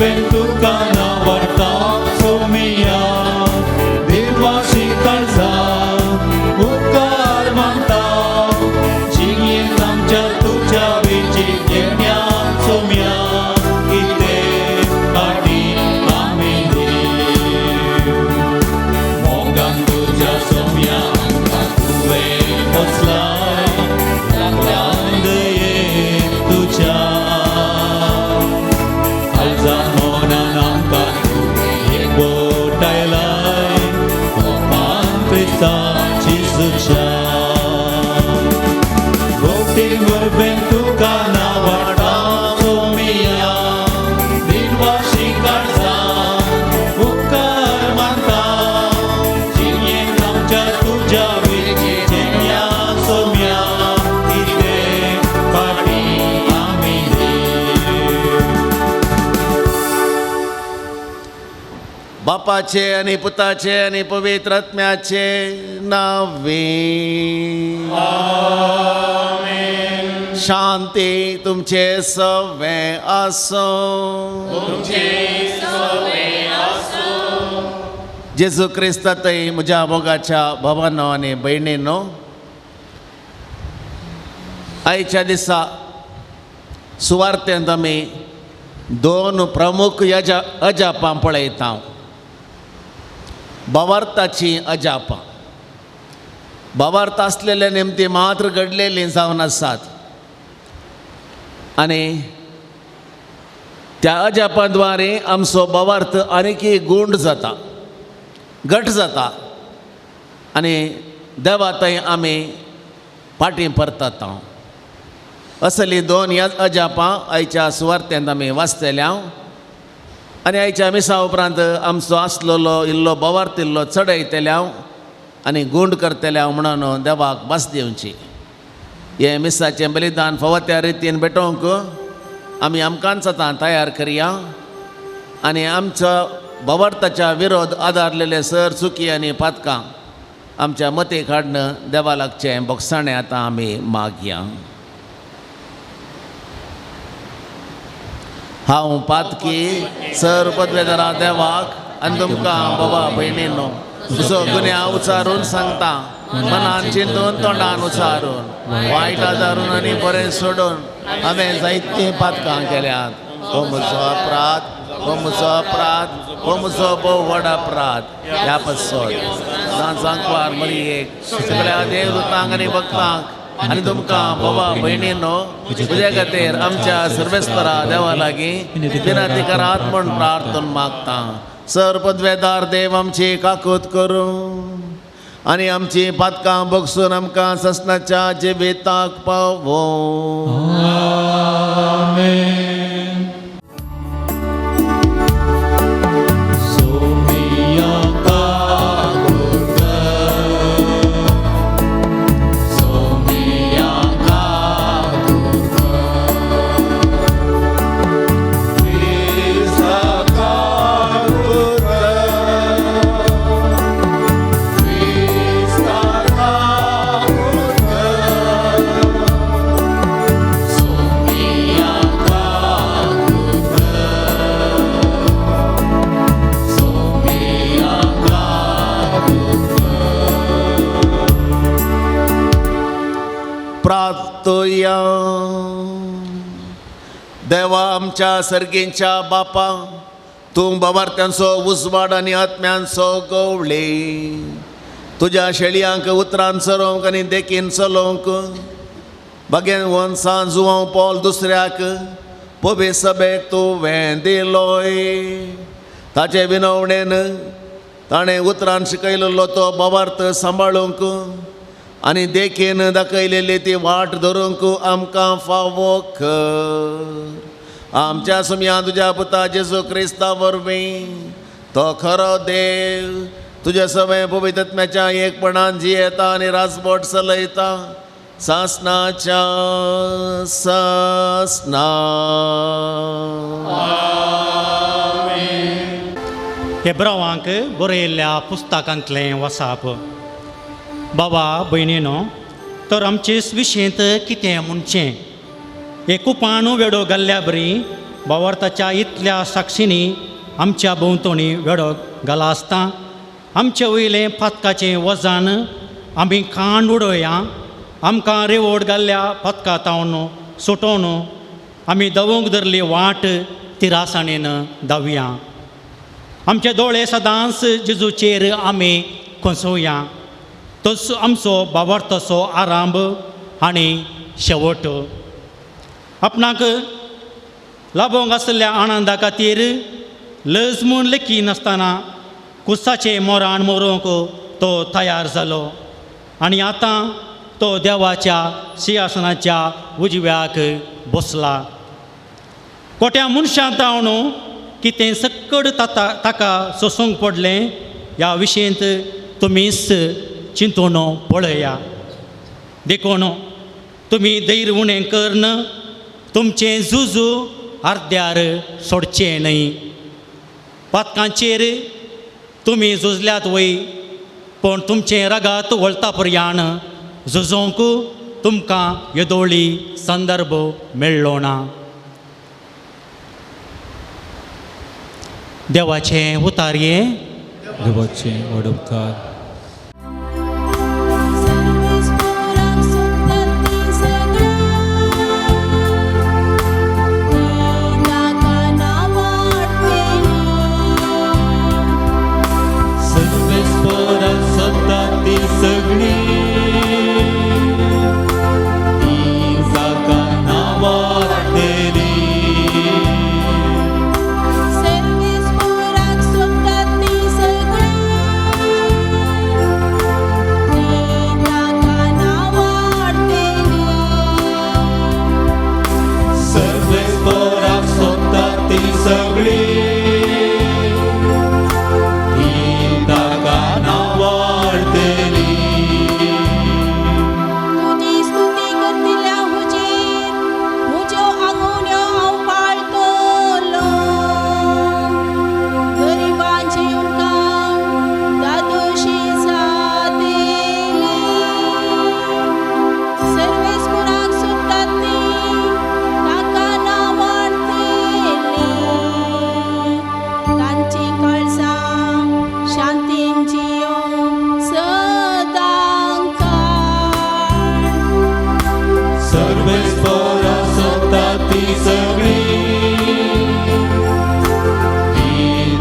S1: वरवें तुका नांवाडटा सोमिया दिलवाशी काळजा उपकार मानता जियेंत आमच्या तुज्या विची घेण्या सोम्या कितें फाटी आमी देव मोगान तुज्या सोम्या आमकां तुवें पोसलाय लागल्यान दये तुज्या काळजान मनान आमकां तुवें एकवटायलाय कोपान क्रिस्ता जेजूच्या भक्ती वरवें तुका नांवाडटा सोमिया दिनवाशी काळजा उपकार मानता जियेंत आमच्या तुज्या विचेन्या सोम्या कितें फाटी आमी देव.
S3: बापाचे आनी पुताचे आनी पवित्र आत्म्याचे नावे. शांती तुमचे सवे आसो. जेजू क्रिस्तातय म्हज्या मोगाच्या भावानो आनी भयणीनो, आयच्या दिसा सुवार्तेंत आमी दोन प्रमुख अजापां पळयता. भावार्थाची अजापां, भावार्थ आसलेले निमती मात्र घडलेलीं जावन आसात आनी त्या अजापां द्वारे आमचो भावार्थ आनीकय गूंड जाता, घट जाता आनी देवा थंय आमी फाटीं परतता. असली दोन अजापां आयच्या सुवार्तेंत आमी वाचतले आनी आयच्या मिसा उपरांत आमचो आसलेलो इल्लो भावार्थ इल्लो चडयतले आनी गूंड करतले म्हणून देवाक भास दिवची. हें मिसाचें बलिदान फावो त्या रितीन भेटोवंक आमी आमकांच आतां तयार करया आनी आमचो भावार्थाच्या विरोध आदारलेले सर चुकी आनी पातकां आमच्या मतीक हाडून देवा लागचें बोगसाणें आतां आमी मागया. हांव पातकी सर पदवेदारा देवाक आनी तुमकां बाबा भयणीनो तुजो गुन्यांव उचारून सांगता, मनान चिंतून तोंडान उचारून वायट आदारून आनी बरें सोडून हांवें जायतीं पातकां केल्यात. हो म्हजो अपराध, हो म्हजो अपराध, हो म्हजो भोव व्हड अपराध. ह्या पासत सांकवार मरियेक सगळ्या देवदूतांक आनी भक्तांक आनी तुमकां बाबा भयणीनो तुज्या खातीर आमच्या सर्वेस्परा देवा लागीं विनंती करात म्हूण प्रार्थन मागता. सर पदवेदार देव आमची काकूत करूं आनी आमची पातकां बगसून आमकां ससनाच्या जिविताक पावो.
S1: आमेन. सोमिया काकूत कर, सोमिया काकूत कर, क्रिस्ता काकूत कर, क्रिस्ता काकूत कर, सोमिया काकूत कर, सोमिया काकूत कर.
S3: प्रार्थया. देवा आमच्या सर्गींच्या बापा, तूं बाबार्थ्यांचो उजवाड आनी आत्म्यांचो गवळे, तुज्या शेळयांक उतरान चरोवंक आनी देखीन चलोवंक बागेन सांज जुवांव पॉल दुसऱ्याक पबे सभेक तुवें दिलोय. ताचे विनवणेन ताणें उतरान शिकयलेलो तो बाबार्थ सांबाळूंक आनी देखीन दाखयलेली ती वाट धरूंक आमकां फावो कर. आमच्या सुमया तुज्या पुता जेजू क्रिस्ता वरवीं तो खरो देव तुज्या सवय पवित्रत्म्याच्या एकपणान जियेता आनी राजबोट चलयता सासनाच्या सासना.
S4: हेब्रावांक बरयल्ल्या पुस्तकांतलें वसाप. बाबा भयणीनो, तर आमचे विशयंत कितें म्हणचें? एक कुपान वेडो घाल्ल्या बरी भावार्थाच्या इतल्या साक्षींनी आमच्या भोंवतणी वेडो घाला आसता आमचे वयलें पातकाचें वजन आमी खांड उडोवया आमकां रेवड घाल्ल्या पदका तावन सुटोवन आमी दवोंक धरली वाट तिरासाणेन धांवया. आमचे दोळे सदांच जेजूचेर आमी खोसोवया तोच आमचो भावार्थाचो आरंभ आनी शेवट. आपणाक लाभोंक आशिल्ल्या आनंदा खातीर लज म्हूण लेखी नासतना कुसाचें मोरान मरोवंक तो तयार जालो आनी आतां तो देवाच्या सिंहासनाच्या उजव्याक बसला. कोट्या मनशां तावन कितें सक्कड ताका सोसूंक पडलें ह्या विशयंत तुमीच चिंतून पळया. देखून तुमी धैर्य उणें करून तुमचें जुजू अर्द्यार सोडचें न्हय. पातकांचेर तुमी झुजल्यात वय पूण तुमचें रगात वळता पर्यान झुजोंक तुमकां येदोळी संदर्भ मेळ्ळो ना. देवाचें उतारये
S1: देवाचें व्हड उपकार.
S5: सर्वेस्पोराक सोदतात ती सगळी ती ताका नांवाडटली.
S6: सर्वेस्पोराक सोदतात ती सगळी ती ताका नांवाडटली.
S5: सर्वेस्पोराक सोदतात ती सगळी ती ताका नांवाडटली.
S6: तुजी स्तुती करतल्या हुजीर म्हज्यो आंगुण्यो हांव पाळटलो. गरिबांची उणकां दादोशी जातली. सर्वेस्पोराक सोदतात ती ताका नांवाडटली. तांची काळजां शांतीन जियों सदांकाळ.
S5: सर्वेस्पोराक सोदतात ती सगळी ती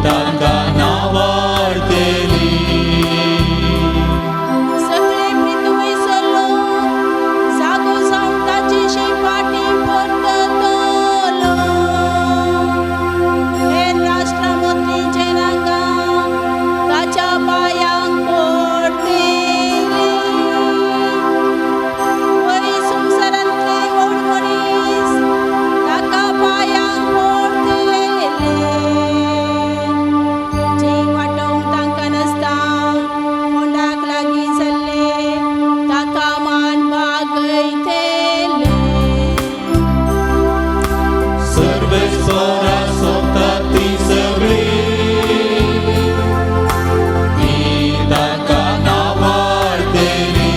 S5: ताका नांवाडटली.
S6: सगळे पृथ्वीचो लोक जागो जावन ताची फाटी परततलो. हेर राष्ट्रां मदलीं जनांगां ताच्या पांयांक पडटलीं. वरी संवसारांतले व्हड मनीस ताका पांयांक पडटले. जी वाटोवंक तांकां नासता फोंडाक लागीं जाल्ले ताका मान बागयतले.
S5: सर्वेस्पोराक सोदतात ती सगळी ती ताका नांवाडटली.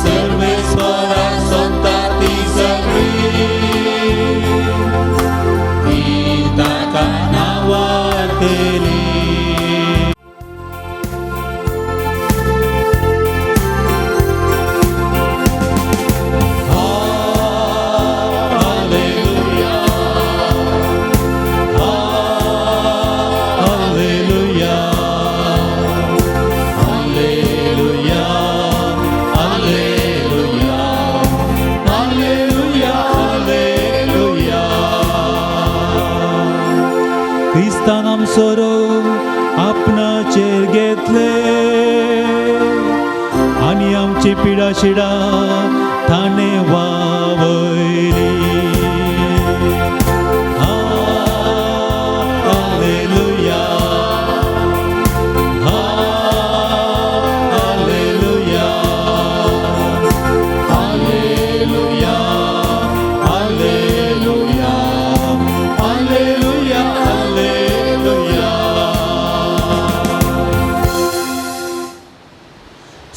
S5: सर्वेस्पोराक सोदतात ती सगळी ती ताका नांवाडटली. Hallelujah, hallelujah, hallelujah, hallelujah, hallelujah, hallelujah.
S1: क्रिस्तान आमचो रोग आपणाचेर घेतले आनी आमची पिडा शिडा ताणें वावयली. Hallelujah, hallelujah, hallelujah, hallelujah, hallelujah, hallelujah.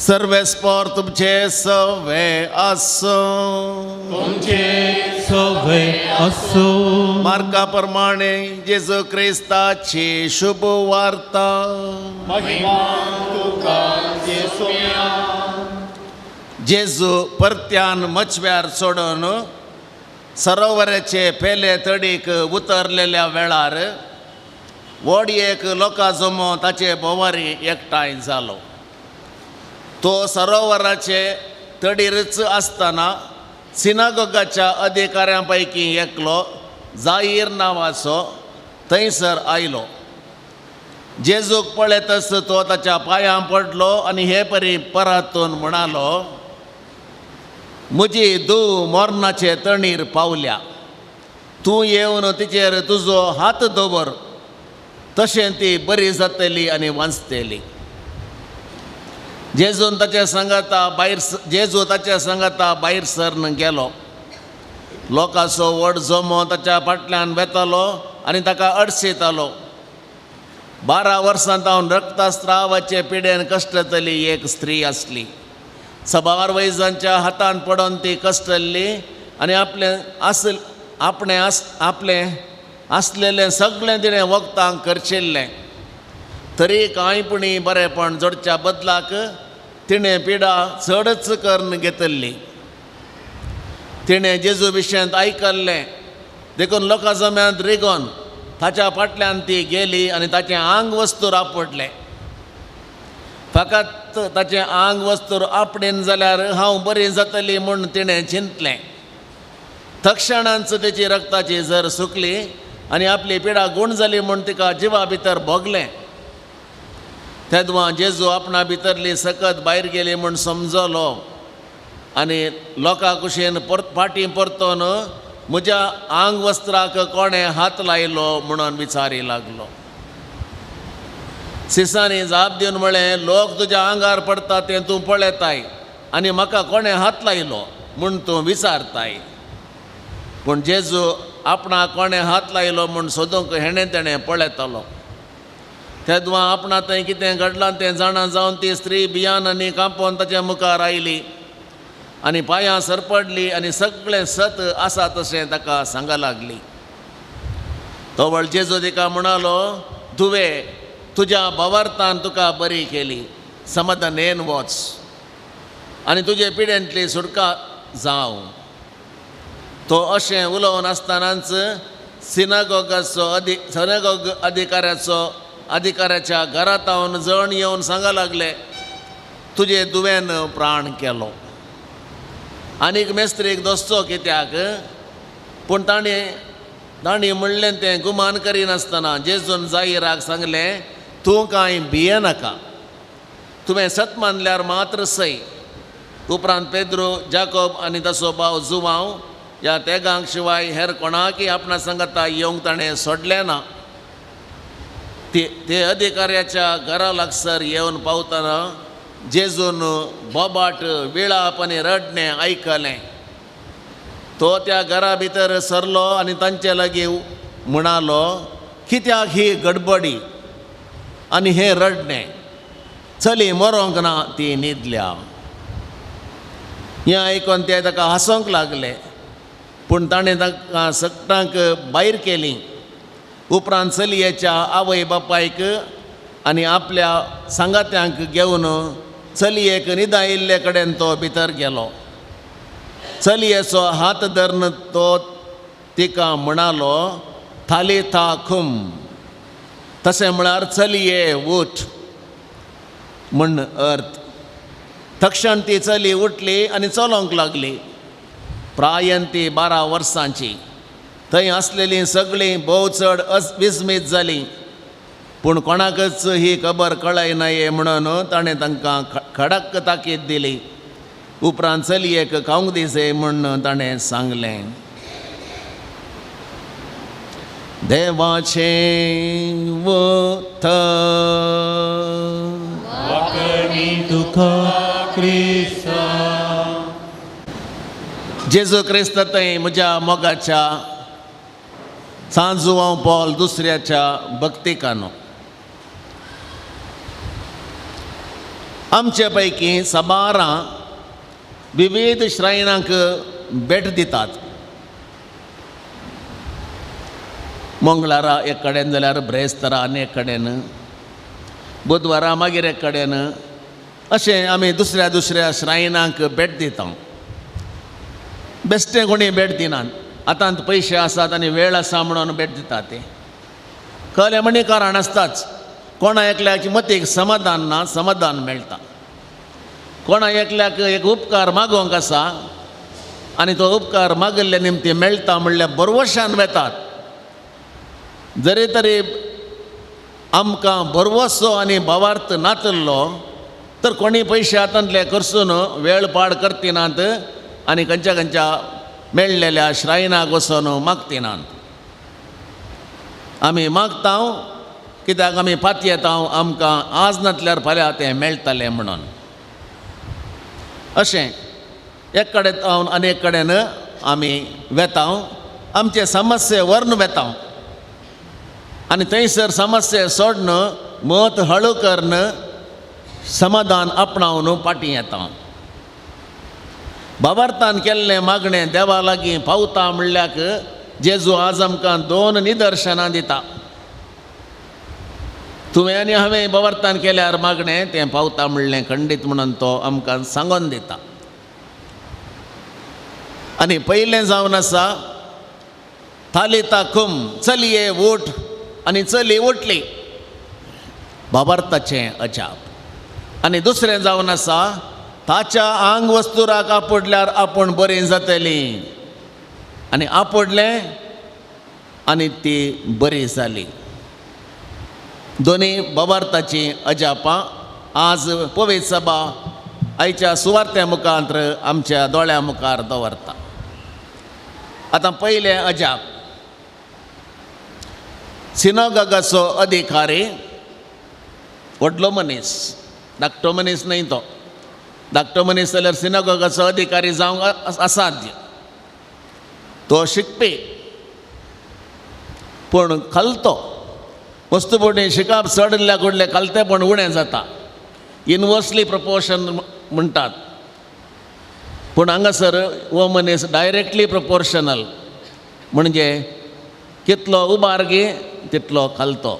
S3: सर्वेस्पोर तुमचे सवे आसूं.
S7: तुमचे
S1: सवे आसूं.
S3: मार्का प्रमाणे जेजू क्रिस्ताची शुभ वार्ता. जेजू परत्यान मचव्यार सोडून सरोवराचे पेले तडीक उतरलेल्या वेळार व्हड एक लोकां जमो ताचे भोंवारी एकठांय जालो. तो सरोवराचे तडीरच आसतना सिनागोगाच्या अधिकाऱ्यां पैकी एकलो जाहीर नांवाचो थंयसर आयलो. जेजूक पळयतच तो ताच्या पांयां पडलो आनी हे परी परातून म्हणालो, म्हजी धूव मरणाचे तणीर पावल्या, तूं येवन तिचेर तुजो हात दवर, तशें ती बरी जातली आनी वांचतली. जेजून ताच्या सांगाता भायर जेजू ताच्या सांगाता भायर सरन गेलो. लोकांचो व्हड जमो ताच्या फाटल्यान वेतालो आनी ताका अडसयतालो. 12 वर्सां तावन रक्तस्रावाचे पिडेन कश्टतली एक स्त्री आसली. सबार वैजांच्या हातान पडून ती कश्टल्ली आनी आपलें आसल आपणें आस आपलें आसलेलें सगळें तिणें वखदांक खर्चिल्लें, तरी कांय पुणी बरेंपण जोडच्या बदलाक तिणें पिडा चडच करून घेतल्ली. तिणें जेजू विशयांत आयकल्लें देखून लोकां जम्यांत रिगोन ताच्या फाटल्यान ती गेली आनी ताचें आंग वस्तूर आपडलें. फकत ताचें आंग वस्तूर आपडेन जाल्यार हांव बरी जातली म्हूण तिणें चिंतलें. तक्षणांच तेची रक्ताची जर सुकली आनी आपली पिडा गूण जाली म्हूण तिका जिवा भितर भोगलें. तेदवां जेजू आपणा भितरली सकत भायर गेली म्हूण समजलो आनी लोकां कुशीन फाटीं परतून म्हज्या आंग वस्त्राक कोणें हात लायलो म्हणून विचारी लागलो. सिसांनी जाप दिवन म्हळें, लोक तुज्या आंगार पडटा तें तूं पळयताय आनी म्हाका कोणें हात लायलो म्हूण तूं विचारताय. पूण जेजू आपणाक कोणें हात लायलो म्हूण सोदूंक हेणें तेणें पळयतालो. तेदवां आपणा थंय कितें घडलां तें जाणा जावन ती स्त्री भियान आनी कांपोवन ताच्या मुखार आयली आनी पांयां सरपडली आनी सगळें सत आसा तशें ताका सांगा लागली. तवळ जेजू तिका म्हणालो, धुवे, तुज्या भावार्थान तुका बरी केली, समाधानेन वच आनी तुजे पिडेंतली सुटका जावं. तो अशें उलोवन आसतनाच सिनागोगाचो सिनागोग अधिकाऱ्याच्या घरांत जण येवन सांगा लागले, तुजे दुवेन प्राण केलो. आनीक मेस्त्रीक दोसचो कित्याक, पूण तांणी म्हणलें तें गुमान करिनासतना जेजून जाहिराक सांगलें, तूं कांय भियेनाका, तुवें सत मानल्यार मात्र सय. उपरांत पेद्रू, जाकोब आनी ताचो भाव जुवांव ह्या तेगांक शिवाय हेर कोणाकय आपणा सांगाता येवंक ताणें सोडलें ना. ते अधिकाऱ्याच्या घरा लागसर येवन पावतना जेजून बोबाट, विळाप आनी रडणें आयकलें. तो त्या घरा भितर सरलो आनी तांचे लागीं म्हणालो, कित्याक ही गडबडी आनी हें रडणें? चली मरोंक ना, ती न्हिदल्या. हें आयकून ते ताका हांसोंक लागले, पूण ताणें तांकां सगटांक भायर केलीं. उपरांत चलयेच्या आवय बापायक आनी आपल्या सांगात्यांक घेवन चलयेक न्हिदायिल्ले कडेन तो भितर गेलो. चलयेचो हात धरून तो तिका म्हणालो, थालिथा खुम, तशें म्हळ्यार चलये उठ म्हण अर्थ. तक्षण ती चली उठली आनी चलोवंक लागली. प्रायन ती 12 वर्सांची. थंय आसलेलीं सगळीं भोव चड विस्मीत जालीं, पूण कोणाकच ही खबर कळयनाये म्हणून ताणें तांकां खडक ताकीद दिली. उपरांत चलयेक खावंक दिसे म्हूण ताणें सांगलें. देवाचें उतर.
S1: वाकणी तुका क्रिस्ता.
S3: जेजू क्रिस्त थंय म्हज्या मोगाच्या सांजुवांव पॉल दुसऱ्याच्या भक्तिकानो, आमचे पैकी साबारां विविध श्रायनांक भेट दितात. मंगळारा एक कडेन जाल्यार ब्रेस्तारा आनी एक कडेन, बुधवारा मागीर एक कडेन, अशें आमी दुसऱ्या दुसऱ्या श्रायनांक भेट दिता. बेश्टें कोणी भेट दिनात. आतां पयशे आसात आनी वेळ आसा म्हणून भेट दिता ते. कळ्ळें म्हणी कारण आसताच. कोणा एकल्याक मतीक समाधान ना, समाधान मेळटा. कोणा एकल्याक एक उपकार मागोवंक आसा आनी तो उपकार मागिल्ले निमती मेळटा म्हणल्यार बरवशान वेतात. जरी तरी आमकां बरवसो आनी भावार्थ नातिल्लो तर कोणी पयशे हातांतले करसून वेळ पाड करतिनात आनी खंयच्या खंयच्या मेळ्ळेल्या श्रायनाक वचून मागतिनात. आमी मागता कित्याक आमी पातयेता आमकां आज नातल्यार फाल्यां तें मेळटलें म्हणून. अशें एक कडेन हांव आनी एक कडेन आमी वेता, आमचे समस्ये व्हरून वेता आनी थंयसर समस्ये सोडून मत हळू करून समाधान आपणावन फाटीं येता. बाबार्थान केल्लें मागणें देवा लागीं पावता म्हणल्याक जेजू आज आमकां दोन निदर्शनां दिता. तुवें आनी हांवें बाबार्थान केल्यार मागणें तें पावता म्हणलें खंडीत म्हणून तो आमकां सांगून दिता. आनी पयलें जावन आसा थालिता कुम, चलये उठ, आनी चली उठली, बाबार्थाचें अजाप. आनी दुसरें जावन आसा ताच्या आंग वस्तुराक आपडल्यार आपूण बरी जातली, आनी आपडलें आनी ती बरी जाली. दोनी बाबार्थाचीं अजापां आज पवित्र सभा आयच्या सुवार्त्या मुखार आमच्या दोळ्या मुखार दवरता. आतां पयलें अजाप, सिनागोगाचो अधिकारी व्हडलो मनीस, धाकटो मनीस न्हय तो. धाकटो मनीस जाल्यार सिनागोगाचो अधिकारी जावंक असाध्य. तो शिकपी पूण खालतो. वस्तुपणी शिकप चडिल्ल्या कडलें खालतेपण उणें जाता, इनवर्सली प्रपोर्शन म्हणटात. पूण हांगासर हो मनीस डायरेक्टली प्रपोर्शनल, म्हणजे कितलो उबार गी तितलो खालतो,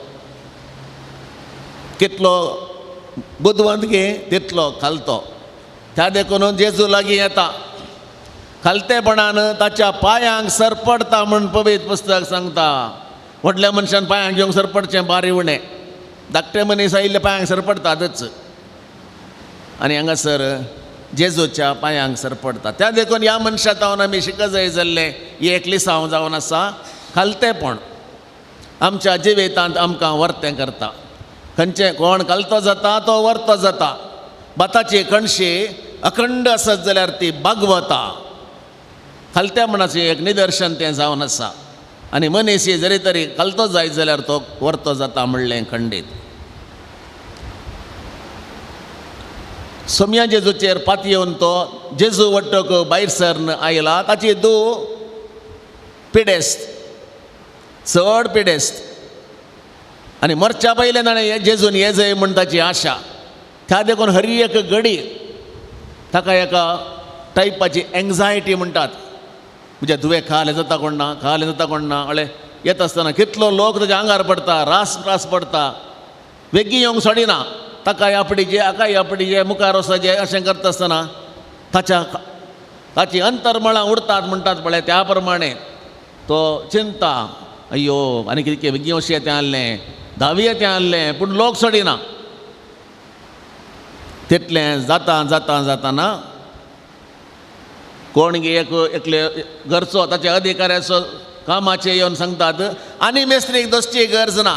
S3: कितलो बुदवंत गी तितलो खालतो. त्या देखून जेजू लागीं येता, खालतेपणान ताच्या पांयांक सरपडटा म्हूण पवित्र पुस्तक सांगता. व्हडल्या मनशान पांयांक घेवंक सरपडचें बारी उणें, धाकटे मनीस आयिल्ले पांयांक सरपडटातच. आनी हांगासर जेजूच्या पांयांक सरपडटा. त्या देखून ह्या मनशा तावन आमी शिक जाय जाल्लें ही एक लिसांव जावन आसा खालतेपण आमच्या जिवितांत आमकां वर्तें करता. खंयचें कोण खालतो जाता तो वर्तो जाता. भाताची कणशी अखंड आसत जाल्यार ती बागवता. खालतेपणाचें एक निदर्शन तें जावन आसा. आनी मनीस जरी तरी खालतो जायत जाल्यार तो वर्तो जाता म्हणलें खंडीत. सोम्या जेजूचेर पातयेवन तो जेजू वट्टक भायर सरन आयला. ताची धूव पिडेस्त, चड पिडेस्त, आनी मरच्या पयलें ताणें जेजून ये जय म्हूण ताची आशा. त्या देखून हर एक घडी ताका एका टायपाची एंग्जायटी म्हणटात. म्हणजे धुवे खालें जाता कोण ना, खालें जाता कोण ना. अळे येता आसतना कितलो लोक ताच्या आंगार पडटा, रास रास पडटा, वेगीं येवंक सोडिना. ताकाय आपडीचे हाकाय आपडीचे मुखार वचचे अशें करता आसतना ताच्या ताची अंतरमळां उरतात म्हणटात पळय त्या प्रमाणे तो चिंता, अय्यो आनी कितें बेगीन अशें तें आहलें, धावी तें आहलें, पूण लोक सोडिना. तितलें जाता जाता जाताना कोण गे एक एकले घरचो ताच्या अधिकाऱ्याचो कामाचे येवन सांगतात आनी मेस्त्रीक दोसची गरज ना,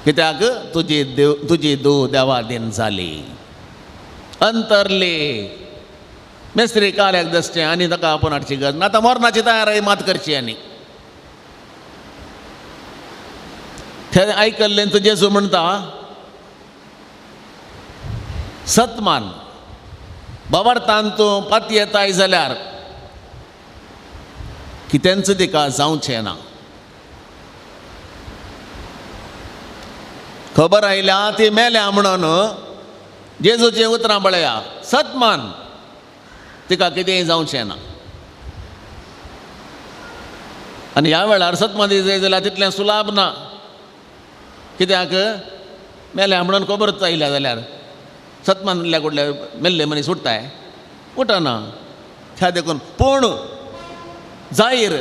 S3: कित्याक तुजी देव तुजी धूव देवादीन जाली, अंतरली. मेस्त्री काल्याक दसचें आनी ताका आपोवन हाडची गरज ना. आतां मरणाची तयारी मात करची. आनी थंय आयकल्लें तूं जेजू म्हणटा सतमान बाबार्थान तूं पातयेताय जाल्यार कितेंच तिका जावचें ना. खबर आयल्या ती मेल्या म्हणून जेजूचीं उतरां पळया, सतमान तिका कितेंय जावचें ना. आनी ह्या वेळार सतमादी जाय जाल्यार तितलें सुलाभ ना. कित्याक मेल्या म्हणून खबरच आयल्या जाल्यार सतमानल्या कुडल्या मेल्ले मनीस उठताय उठना त्या देखून. पूण जाहीर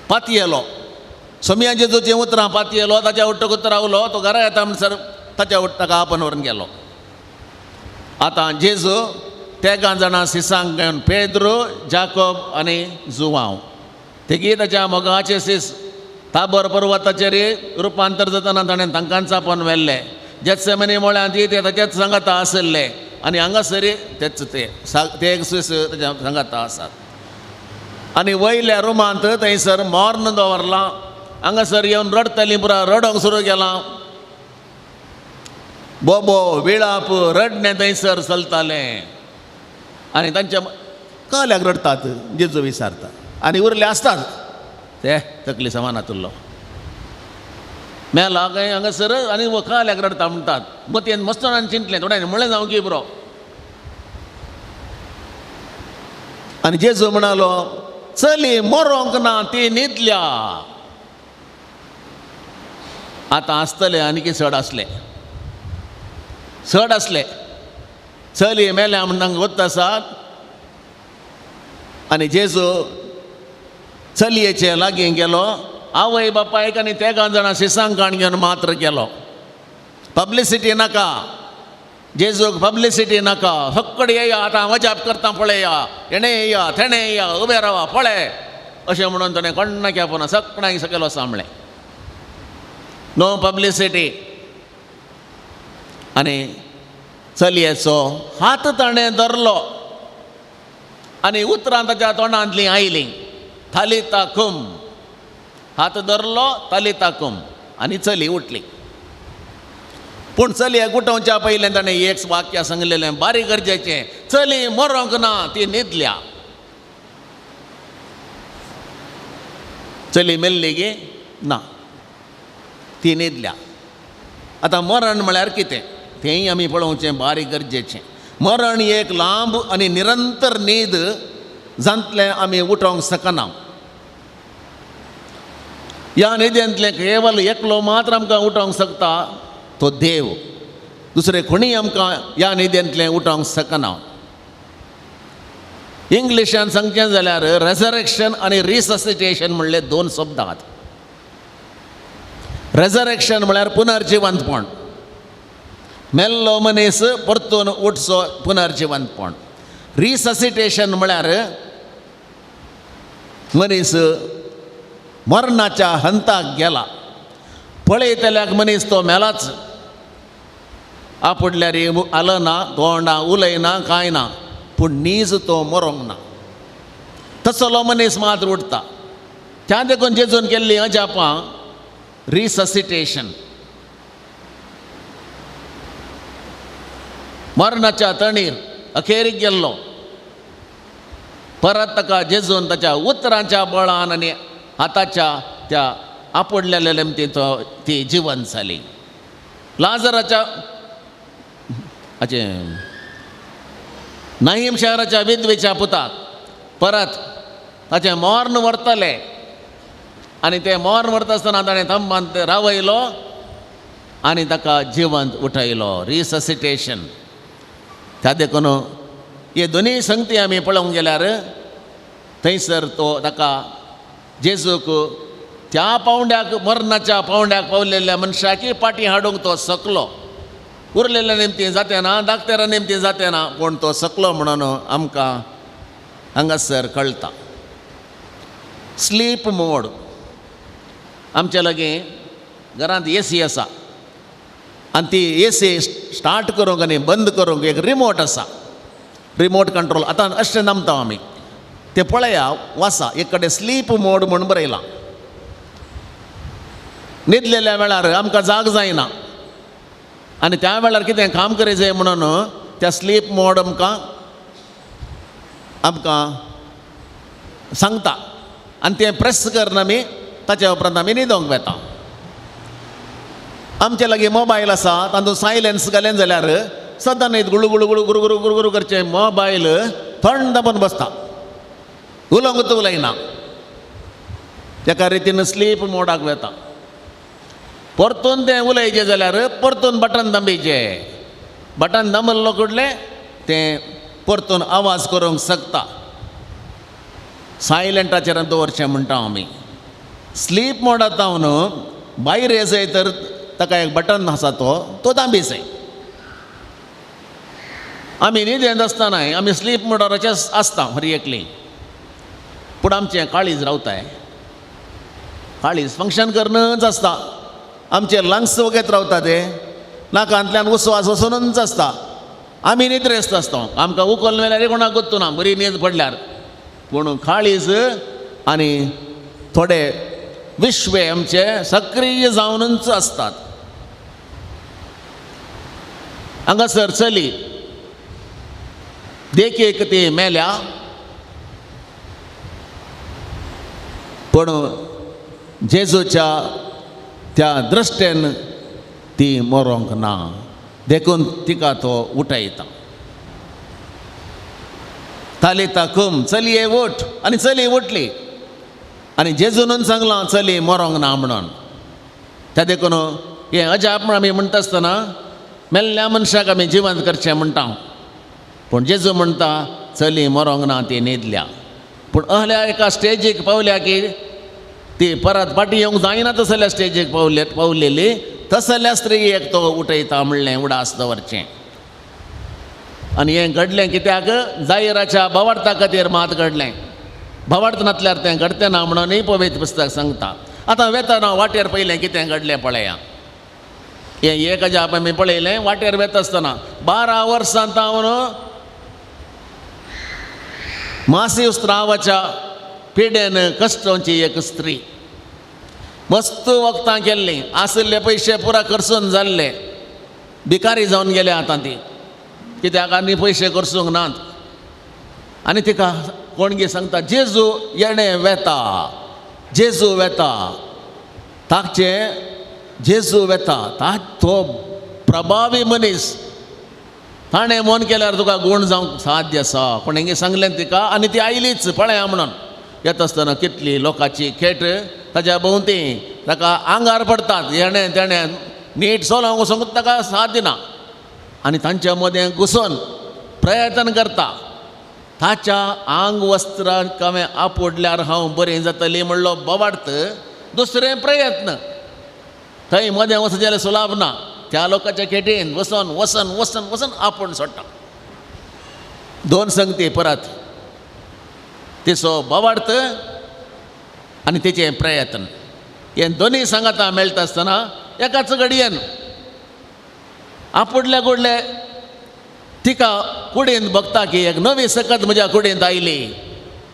S3: पातयेलो सोमया जेजूचीं उतरां पातयेलो, ताच्या उट्टकूच रावलो, तो घरा येता म्हणसर ताच्या उट ताका आपण व्हरून गेलो. आतां जेजू तेगां जाणां सिसांक घेवन पेद्रो, जाकोब आनी जुवांव तेगी ताच्या मोगाचे सीस ताबर पर्वताचेर रुपांतर जातना ताणें तांकांच आपोवन व्हेल्ले. जेत्सेमनी म्हळ्यार ती ते ताचेच सांगाता आशिल्ले आनी हांगासर तेच ते ते एक सीस ताच्या सांगाता आसात. आनी वयल्या रुमांत थंयसर मॉर्न दवरलां. हांगासर येवन रडटलीं पुरा रडोंक सुरू केलां. बोबो विळाप रडणें थंयसर चलतालें. आनी तांच्या काल्याक रडटात जेजू विचारता आनी उरले आसतात ते तकली समान आतुल्लो मेला काय हांगासर आनी काल्याक रडटा म्हणटात. मतयेन मस्तणान चिंतलें थोड्यांनी म्हणलें जावं की बरो. आनी जेजू म्हणालो चली मरोंक ना ती न्हिदल्या. आतां आसतले आनीकी चड आसले चड आसले. चली मेल्या म्हण तांकां गोत्त आसात. आनी जेजू चलयेचे लागीं गेलो. आवय बापायक आनी तेगां जाणां सिसांक काण घेवन मात्र गेलो. पब्लिसिटी नाका जेजूक, पब्लिसिटी नाका. फक्कड येया आतां हांव अजाप करता पळया, हेणें येया तेणें येया उबे रावा पळय अशें म्हणून ताणें कोण्णाक आपोवना सगळ्यांक सकयल वचा म्हणलें. No publicity. आनी चलयेचो हात ताणें धरलो आनी उतरां ताच्या तोंडांतलीं आयलीं तालिता कुम. हात धरलो तालिता कुम आनी चली उठली. पूण चलयेक उठोवच्या पयलें ताणें एक वाक्य सांगलेलें बारीक गरजेचें, चली मरोंक ना ती न्हिदल्या. चली मेल्ली गी ना ती न्हिदल्या. आतां मरण म्हळ्यार कितें तेंय आमी पळोवचें बारीक गरजेचें. मरण एक लांब आनी निरंतर न्हीद जांतलें आमी उठोवंक शकना. ह्या न्हिदेंतलें केवल एकलो मात्र आमकां उठोवंक शकता तो देव. दुसरें कोणीय आमकां ह्या न्हिदेंतलें उठोवंक शकना. इंग्लिशान सांगचें जाल्यार रेजरेक्शन आनी रिससिटेशन म्हणले दोन शब्द आहात. रेजरेक्शन म्हळ्यार पुनर्जिवंतपण, मेल्लो मनीस परतून उठचो पुनर्जिवंतपण. रिससिटेशन म्हळ्यार मनीस मरणाच्या हंताक गेला, पळयतल्याक मनीस तो मेलाच, आपुडल्यार आलना तोंडा उलयना कांय ना, पूण नीज तो मरोंक ना. तसलो मनीस मात्र उठता. त्या देखून जेजून केल्ली अजापां रिससिटेशन, मरणाच्या तणीर अखेरीक गेल्लो परत ताका जेजून ताच्या उतरांच्या बळान आनी हाताच्या त्या आपुडलेल्या लेमतीचो ती जिवन जाली. लाजराच्या हाचे नाहीम शहराच्या विधवेच्या पुताक परत ताचें मर्ण व्हरतले आनी तें मर्ण व्हरता आसतना ताणें थंबांत रावयलो आनी ताका जिवंत उठयलो. रिससिटेशन. त्या देखून हे दोनूय संगती आमी पळोवंक गेल्यार थंयसर तो ताका जेजूक त्या पावंड्याक मरणाच्या पावंड्याक पावलेल्या मनशाकी पाटी हाडूंक तो सकलो. उरलेल्या निमतीं जाते ना, दाक्तेरा निमतीं जाते ना, पूण तो सकलो म्हणून आमकां हांगासर कळटा. स्लीप मोड. आमच्या लागीं घरांत एसी आसा आनी ती एसी स्टार्ट करूंक आनी बंद करूंक एक रिमोट आसा, रिमोट कंट्रोल. आतां अशें नामता आमी तें पळया वासा एक कडेन स्लीप मोड म्हूण बरयलां. न्हिदलेल्या वेळार आमकां जाग जायना आनी त्या वेळार कितें काम करी जाय म्हणून त्या स्लीप मोड आमकां आमकां सांगता आनी तें प्रेस करून आमी ताच्या उपरांत आमी न्हिदोंक वेता. आमचे लागीं मोबायल आसा तातूंत सायलन्स घालें जाल्यार सदां न्हीद गुळू गुळू गुळू गुरू गुरू गुरू गुरू करचें मोबायल थंड दाबून बसता, उलोवंक उलयना. एका रितीन स्लीप मोडाक वेता. परतून तें उलयचें जाल्यार परतून बटन दांबीचें, बटन दामल्लो कुडलें तें परतून आवाज करूंक शकता. सायलंटाचेर दवरचें म्हणटा आमी. स्लीप मोडात जावन भायर येजय तर ताका एक बटन आसा तो तो दांबीचय. आमी न्हिदेंत आसतनाय आमी स्लीप मोडाराचे आसता हर एकली, पूण आमचें काळीज रावताय, काळीज फंक्शन करनच आसता. आमचे लंग्स वगेत रावता, ते नाकांतल्यान उस्वास वचूनच आसता. आमी निद्रेस्त आसता, आमकां उखल मेल्यार कोणाक गोत्तू ना बरी न्हीद पडल्यार, पूण काळीज आनी थोडे विश्वे आमचे सक्रीय जावनच आसतात. हांगासर चली देखीक ती मेल्या, पूण जेजूच्या त्या दृश्टेन ती मरोंक ना, देखून तिका तो उठयता. तालिता कुम, चलये उठ, आनी चली उठली. आनी जेजूनून सांगलां चली मरोंक ना म्हणून. त्या देखून हें अजाप म्हण आमी म्हणटा आसतना मेल्ल्या मनशाक आमी जिवंत करचें म्हणटा, पूण जेजू म्हणटा चली मरोंक ना, ती न्हिदल्या. पूण अहल्या एका स्टेजीक पावल्या की ती परत फाटीं येवंक जायना तसल्या स्टेजीक पावलेली तसल्या स्त्रियेक तो उठयता म्हणलें उडास दवरचें. आनी हें घडलें कित्याक? जायराच्या भावार्था खातीर मात घडलें. भावार्थ नासल्यार तें घडतें ना म्हणूनय पवित्र पुस्तक सांगता. आतां वेतना वाटेर पयलें कितें घडलें पळया. हें एक अजाप आमी पळयलें. वाटेर वेता आसतना 12 वर्सां तावन मासीव स्त्रावाच्या पिडेन कश्टोंची एक स्त्री मस्त वखदां केल्लीं, आशिल्ले पयशे पुरा खर्चून जाल्ले, भिकारी जावन गेले आतां ती, कित्याक आनी पयशे खर्चूंक नात. आनी तिका कोणगी सांगता जेजू येणें वेता, जेजू वेता, ताचे जेजू वेता, तो प्रभावी मनीस, ताणें मन केल्यार तुका गूण जावंक साध्य आसा. कोणें सांगलें तिका आनी ती आयलीच पळया म्हणून. येता आसतना कितली लोकांची खेट ताज्या भोंवती, ताका आंगार पडटात, हेणें तेणें नीट चलोवंक वचूंक ताका साथ दिना, आनी तांच्या मदें घुसून प्रयत्न करता. ताच्या आंग वस्त्रांक हांवें आपोडल्यार हांव बरें जातली म्हणलो बोवार्थ. दुसरें प्रयत्न थंय मदें वचूं जाल्यार सुलाभ ना, त्या लोकांच्या खेटीन वचोन वचन वचन वचन आपोवन सोडटा. दोन संगती परत, तिचो बोवार्थ आनी तिचें प्रयत्न, हे दोनूय सांगाता मेळटा आसतना एकाच घडयेन आपुडल्या कुडले तिका कुडींत बघता की एक नवी सकत म्हज्या कुडींत आयली,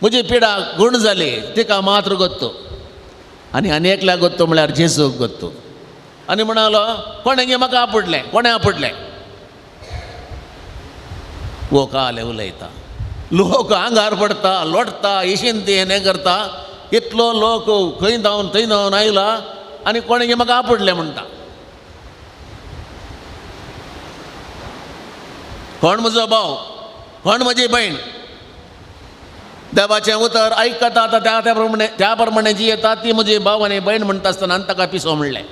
S3: म्हजी पिडा गूण जाली. तिका मात्र गोत्तो आनी आनी एकल्या गोत्तो म्हळ्यार जेजूक गोत्तो. आनी म्हणालो कोणें गे म्हाका आपुडलें, कोणें आपुडलें? वो काले उलयता, लोक आंगार पडटा, लोटता, इशिन ती हें करता, इतलो लोक खंय धांवन थंय धांवन आयला आनी कोणें गे म्हाका आपुडलें म्हणटा. कोण म्हजो भाव, कोण म्हजी भयण देवाचें उतर आयकता आतां त्या त्या प्रमाणे त्या प्रमाणे जी येता ती म्हजी भाव आनी भयण म्हणटा आसतना आनी ताका पिसो म्हणलें.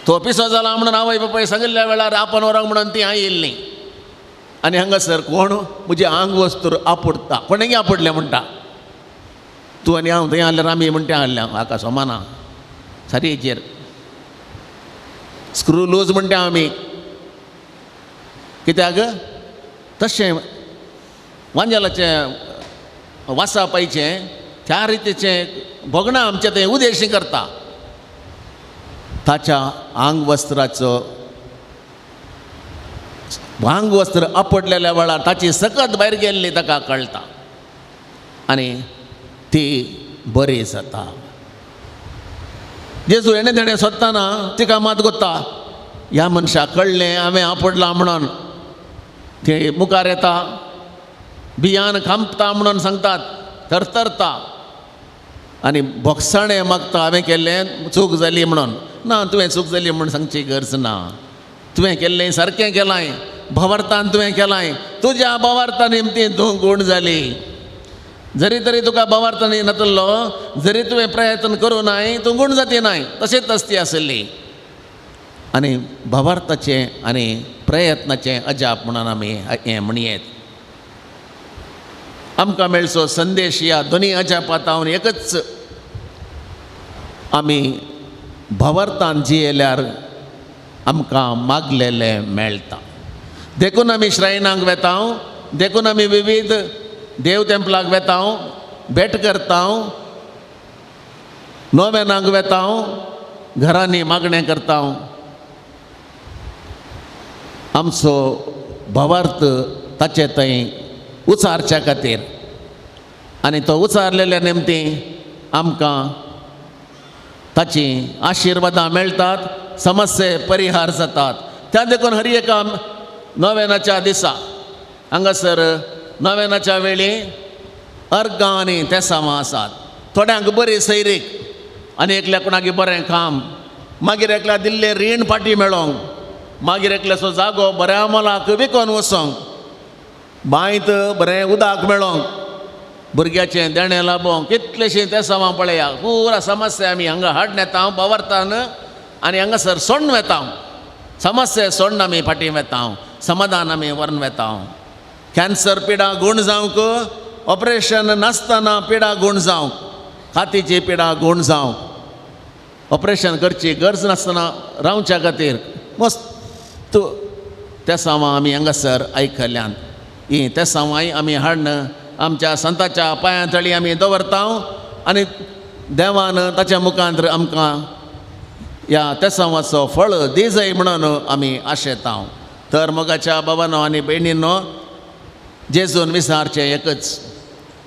S3: तो पिसो जाला म्हणून आवय बापाय सांगिल्ल्या वेळार आपण व्हरोंक म्हणून ती आयिल्ली. आनी हांगासर कोण म्हजी आंग वस्तूर आपुडटा, कोणेंगी आपुडलें म्हणटा. तूं आनी हांव थंय आहल्यार आमी म्हणटा आहल्या हाका सोमाना सारयेचेर स्क्रू लूज म्हणटा आमी, कित्याक तशें वांजेलाचें वासा पायचें त्या रितीचें भोगणां आमचें तें उदेशी करता. ताच्या आंगवस्त्राचो आंगवस्त्र आपडलेल्या वेळार ताची सकत भायर गेल्ली ताका कळटा आनी ती बरी जाता. जेजू हेणें तेणें सोदतना तिका मात गोत्ता ह्या मनशाक कळ्ळें हांवें आपडलां म्हणून. ते मुखार येता, बियान खांपता म्हणून सांगतात, थरथरता आनी बोगसाणें मागता हांवें केल्लें चूक जाली म्हणून. ना, तुवें चूक जाली म्हूण सांगची गरज ना, तुवें केल्लें सारकें केलां, भावार्थान तुवें केलां, तुज्या भावार्था निमतीं तूं गूण जाली. जरी तरी तुका भावार्थ नातलो, जरी तुवें प्रयत्न करूं नाय, तूं गूण जाती नाय. तशेंच आसती आसली. आनी भावार्थाचें आनी प्रयत्नाचें अजाप म्हणून आमी हें म्हणयेत. आमकां मेळचो संदेश ह्या दोनी अजापांत हांव एकच, आमी भावार्थान जियेल्यार आमकां मागलेलें मेळटा. देखून आमी श्रायनाक वेता, देखून आमी विविध देव तेंपलाक वेता, भेट करता, नोवेनाक वेता, घरांनी मागणें करता. आमचो भावार्थ ताचे थंय उचारच्या खातीर, आनी तो उचारलेल्या निमती आमकां ताची आशिर्वादां मेळटात, समस्ये परिहार जातात. त्या देखून हर एका नोवेनाच्या दिसा हांगासर नोवेनाच्या वेळी अर्गां आनी तेसांवां आसात. थोड्यांक बरी सैरीक आनी एकल्या कोणाक बरें काम, मागीर एकल्या दिल्लें रीण फाटीं मेळोंक, मागीर एकल्याचो जागो बऱ्या मोलाक विकोन वचोंक, बांयत बरें उदक मेळोंक, भुरग्याचें देणें लाबोवंक, कितलेशीं तेसांवां पळया. पुरा समस्या आमी हांगा हाडून येता भावार्थान आनी हांगासर सोडून वेता. समस्या सोडून आमी फाटीं वेता, समाधान आमी व्हरून वेता. कॅन्सर पिडा गूण जावंक, ऑपरेशन नासतना पिडा गूण जावंक, कातीची पिडा गूण जावंक, ऑपरेशन करची गरज नासतना रावच्या खातीर मस्त तेसांवां आमी हांगासर आयकल्यान. हीं तेसांवांय आमी हाडून आमच्या संताच्या पांयां तळी आमी दवरता आनी देवान ताच्या मुखांत आमकां ह्या तेसांवाचो फळ दी जाय म्हणून आमी आशेता. तर मोगाच्या बाबानो आनी भयणीनो, जेजून विचारचें एकच,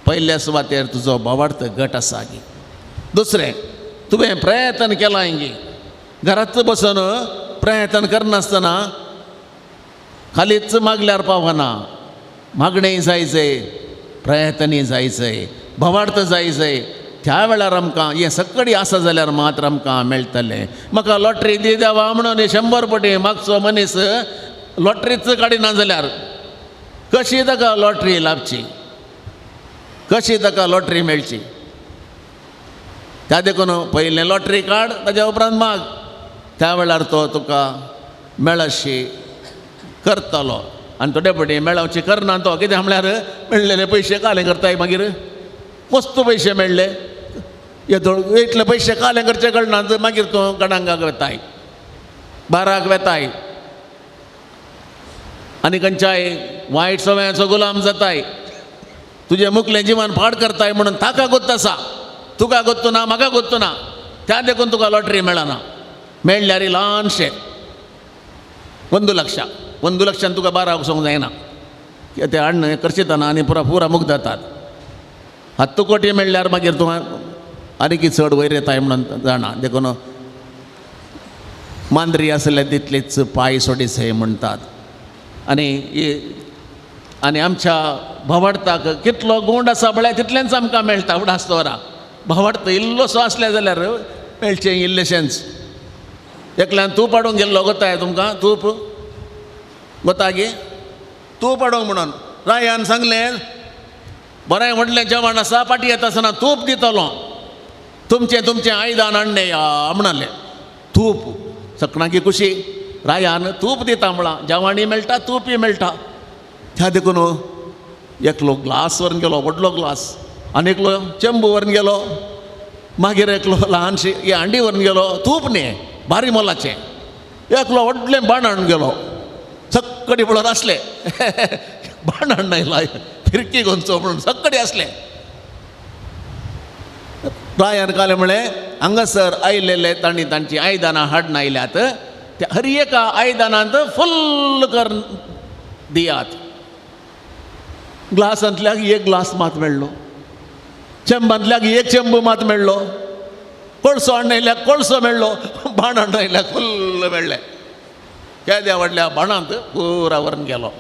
S3: पयल्या सुवातेर तुजो भावार्थ घट आसा गी. दुसरें, तुवें प्रयत्न केलां गी. घरांत बसून प्रयत्न करनासतना खालीच मागल्यार पावना. मागणें जाय जाय, प्रयत्नय जाय जाय, भावार्थ जाय जाय. त्या वेळार आमकां हें सगळी आसा जाल्यार मात्र आमकां मेळटलें. म्हाका लॉटरी दी देवा म्हणून 100 पटी मागचो मनीस लॉटरीच काडिना जाल्यार कशी ताका लॉटरी लाभची, कशी ताका लॉटरी मेळची? त्या देखून पयलें लॉटरी काड, ताज्या उपरांत माग. त्या वेळार तो तुका मेळशी करतलो. आनी थोडे फावटी मेळोवची करना तो, कितें म्हणल्यार मेळ्ळेले पयशे कालें करताय, मागीर मस्त पयशे मेळ्ळे, इतले पयशे कालें करचे कळना, मागीर तूं गणांगाक वेताय, बाराक वेताय आनी खंयच्याय वायट सवयांचो गुलाम जाताय. तुजें मुखलें जिवन पाड करताय म्हणून ताका गोत्त आसा, तुका गोत्तू ना, म्हाका गोत्तू ना. त्या देखून तुका लॉटरी मेळना. मेळ्ळ्यार ल्हानशें 1 लक्ष, 1 लक्षान तुका बारा वचोंक जायना. ते हाडून करचितना आनी पुरा पुरा मुक्त जातात. 10 कोटी मेळ्ळ्यार मागीर तूं आनीक चड वयर येताय म्हणून जाणा. देखून मांद्री आसल्यार तितलीच पांय सोडीसय म्हणटात. आनी आनी आमच्या भावार्थाक कितलो गोंड आसा म्हळ्यार तितलेंच आमकां मेळटा. उडास दवरा, भावार्थ इल्लोसो आसले जाल्यार मेळचें इल्लेशेंच. एकल्यान तूप हाडूंक गेल्लो, गोताय तुमकां तूप गोतागी, तूप हाडूंक म्हणून रायान सांगलें, बरें व्हडलें जेवण आसा, फाटीं येता आसतना तूप दितलो, तुमचें तुमचें आयदन हाडलें या म्हणालें. तूप सगळ्यांकी खुशी, रायान तूप दिता म्हळां, जेवणूय मेळटा तूपय मेळटा. त्या देखून एकलो ग्लास व्हरून गेलो, व्हडलो ग्लास, आनी एकलो चेंबू व्हरून गेलो, मागीर एकलो ल्हानशी ही हांडी व्हरून गेलो, तूप न्ही बारी मोलाचें. एकलो व्हडलें बाण हाडून गेलो, सक्कडी पळोवन आसले बाण हाडून आयला फिरकी गोंचो म्हणून सक्कडी आसले. रायान कालें म्हळें, हांगासर आयलेले तांणी तांची आयदनां हाडून आयल्यात, त्या हर एका आयदनांत फुल्ल करून दियात. ग्लासांतल्याक एक ग्लास मात मेळ्ळो, चेंबांतल्याक एक चेंबू मात मेळ्ळो, कोळसो हाडून आयल्याक कोळसो मेळ्ळो, बाण हाडून आयल्याक फुल्ल मेळ्ळें. केद्या व्हडल्या बाणांत पुरा व्हरून गेलो.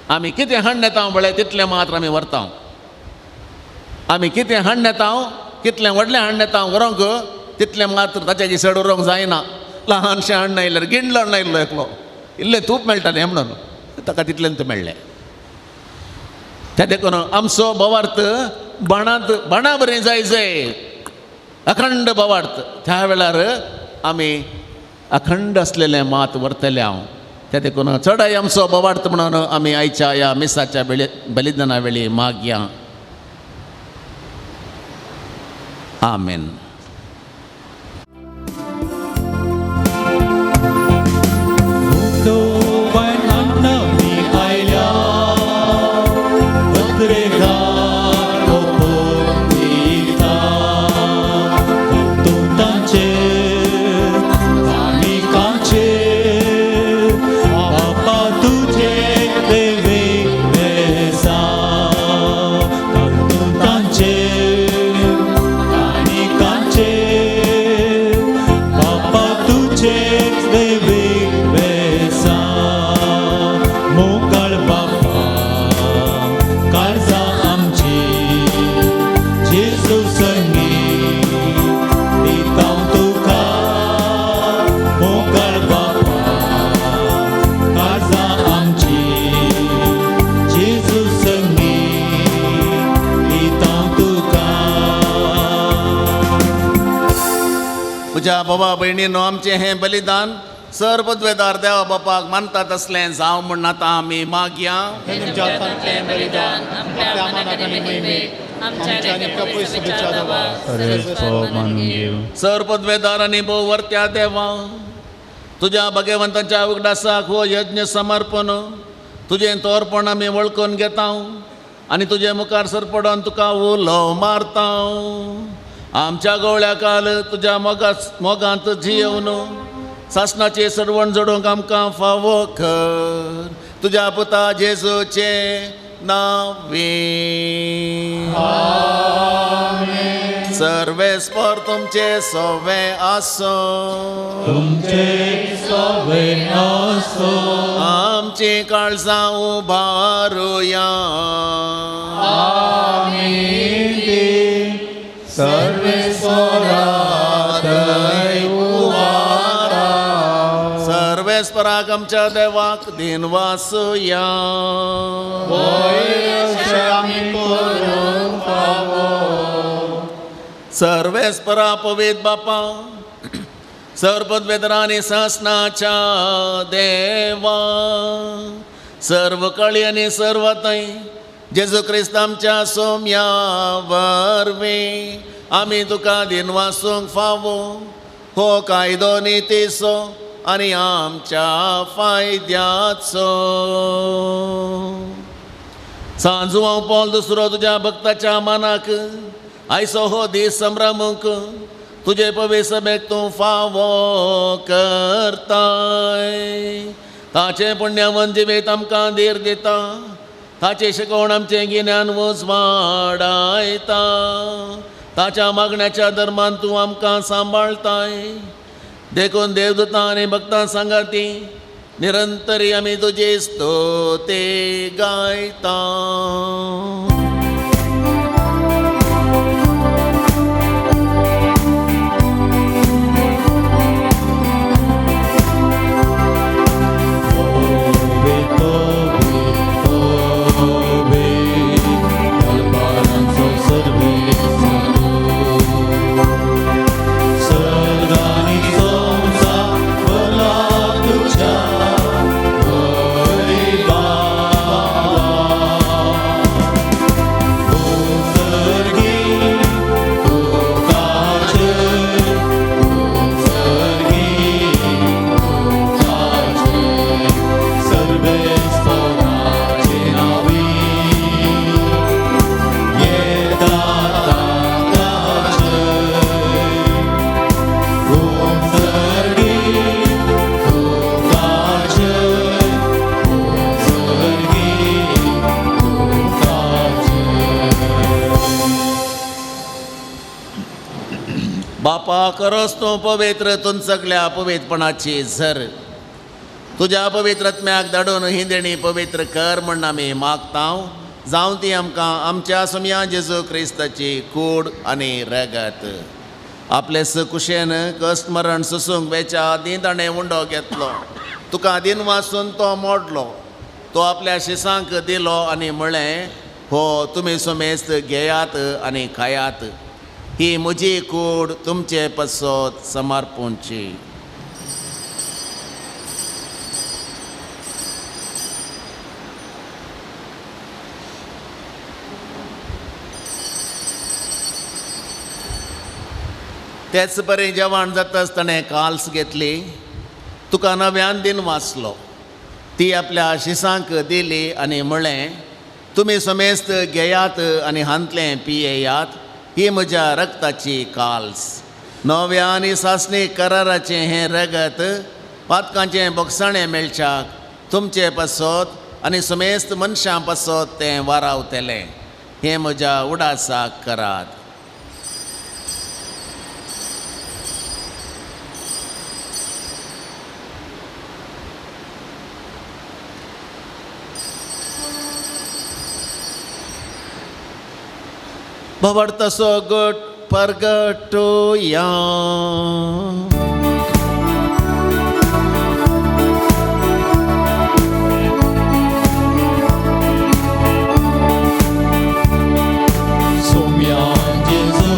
S3: आमी कितें हाडून येता पळय तितलें मात्र आमी व्हरता. आमी कितें हाडून येता, कितलें व्हडलें हाडून येता व्हरूंक तितलें मात्र ताच्या चड व्हरूंक जायना. ल्हानशें हाडून आयल्यार गिंडलो हाडून आयिल्लो एकलो, इल्लें तूप मेळटालें म्हणून ताका तितलेंच मेळ्ळें. त्या देखून आमचो भावार्थ बाणांत बाणा बरें जाय जाय अखंड भावार्थ. त्या वेळार आमी अखंड आसलेलें मात व्हरतले हांव. त्या देखून चडाय आमचो भावार्थ म्हणून आमी आयच्या ह्या मिसाच्या वेळे बलिदाना वेळी मागया. आमेन. म्हज्या बाबा भयणीनो, आमचें हें बलिदान सर्वद्वेदार देवा बापाक मानता तसलें जावं म्हूण आतां आमी मागया. सर्वद्वेदार आनी भोव वर्त्या देवा, तुज्या भगवंताच्या उगडासाक हो यज्ञ समर्पण तुजें तोरपण आमी वळखून घेता आनी तुजे मुखार सरपडोन तुका उलो मारता. आमच्या गवळ्या काल तुज्या मोगांत जियेवन सासणाचें सरवण जोडूंक आमकां फावो कर तुज्या पुता जेजूचें नांवे. सर्वेस्पर तुमचे सोवे आसूं,
S1: तुमचे सोवे आसूं.
S3: आमची काळजां उबारुया. सर्वेस्पराक आमच्या देवाक दिनवासुया. सर्वेस्परा पवित्र बापा, सर्वपदवेदरा आनी सासणाच्या देवा, सर्व कळी आनी सर्व थंय जेजू क्रिस्त आमच्या सोम्या वरवीं आमी तुका दिनवासूंक फावो हो कायदो नितीचो आनी आमच्या फायद्याचो. सांजू पॉल दुसरो तुज्या भक्ताच्या मनाक आयचो हो दीस संभ्रमूंक तुजे पवित्र सभेक तूं फावो करताय. ताचें पुण्यवंत जिवीत आमकां धीर दिता, ताचें शिकवण आमचें गिन्यान उजवाडायता, ताच्या मागण्याच्या धर्मान तूं आमकां सांबाळताय. देखून देवदूतां आनी भक्तां सांगाती निरंतरी आमी तुजी स्तुती गायता. बापा करस तूं पवित्र तूं सगल्या पवित्रपणाची झर तुज्या पवित्र आत्म्याक धाडून ही देणी पवित्र कर म्हण आमी मागता. जावं ती आमकां आमच्या सोम्या जेजू क्रिस्ताची कूड आनी रगत. आपले कुशेन कश्ट मरण सोसूंक वेच्या आदीं ताणें उंडो घेतलो, तुका दिनवासून तो मोडलो, तो आपल्या शिसांक दिलो आनी म्हळें, हो तुमी समेस्त घेयात आनी खायात. ही म्हजी कूड तुमचे पसत समर्पूंची. तेच बरें जेवण जाता आसतना काल्स घेतली, तुका नव्यान दिन वाचलो, ती आपल्या शिसांक दिली आनी म्हळें, तुमी समेस्त घेयात आनी हांतलें पियेयात, ही म्हज्या रक्ताची काल्स. नव्या आनी सासणी कराराचें हें रगत पातकांचें बोगसाणें मेळच्याक तुमचे पासत आनी समेस्त मनशां पासत तें वारावतलें. हें म्हज्या उडासाक करात. भवर्थसो गट परगटोया.
S1: सोम्या जेजू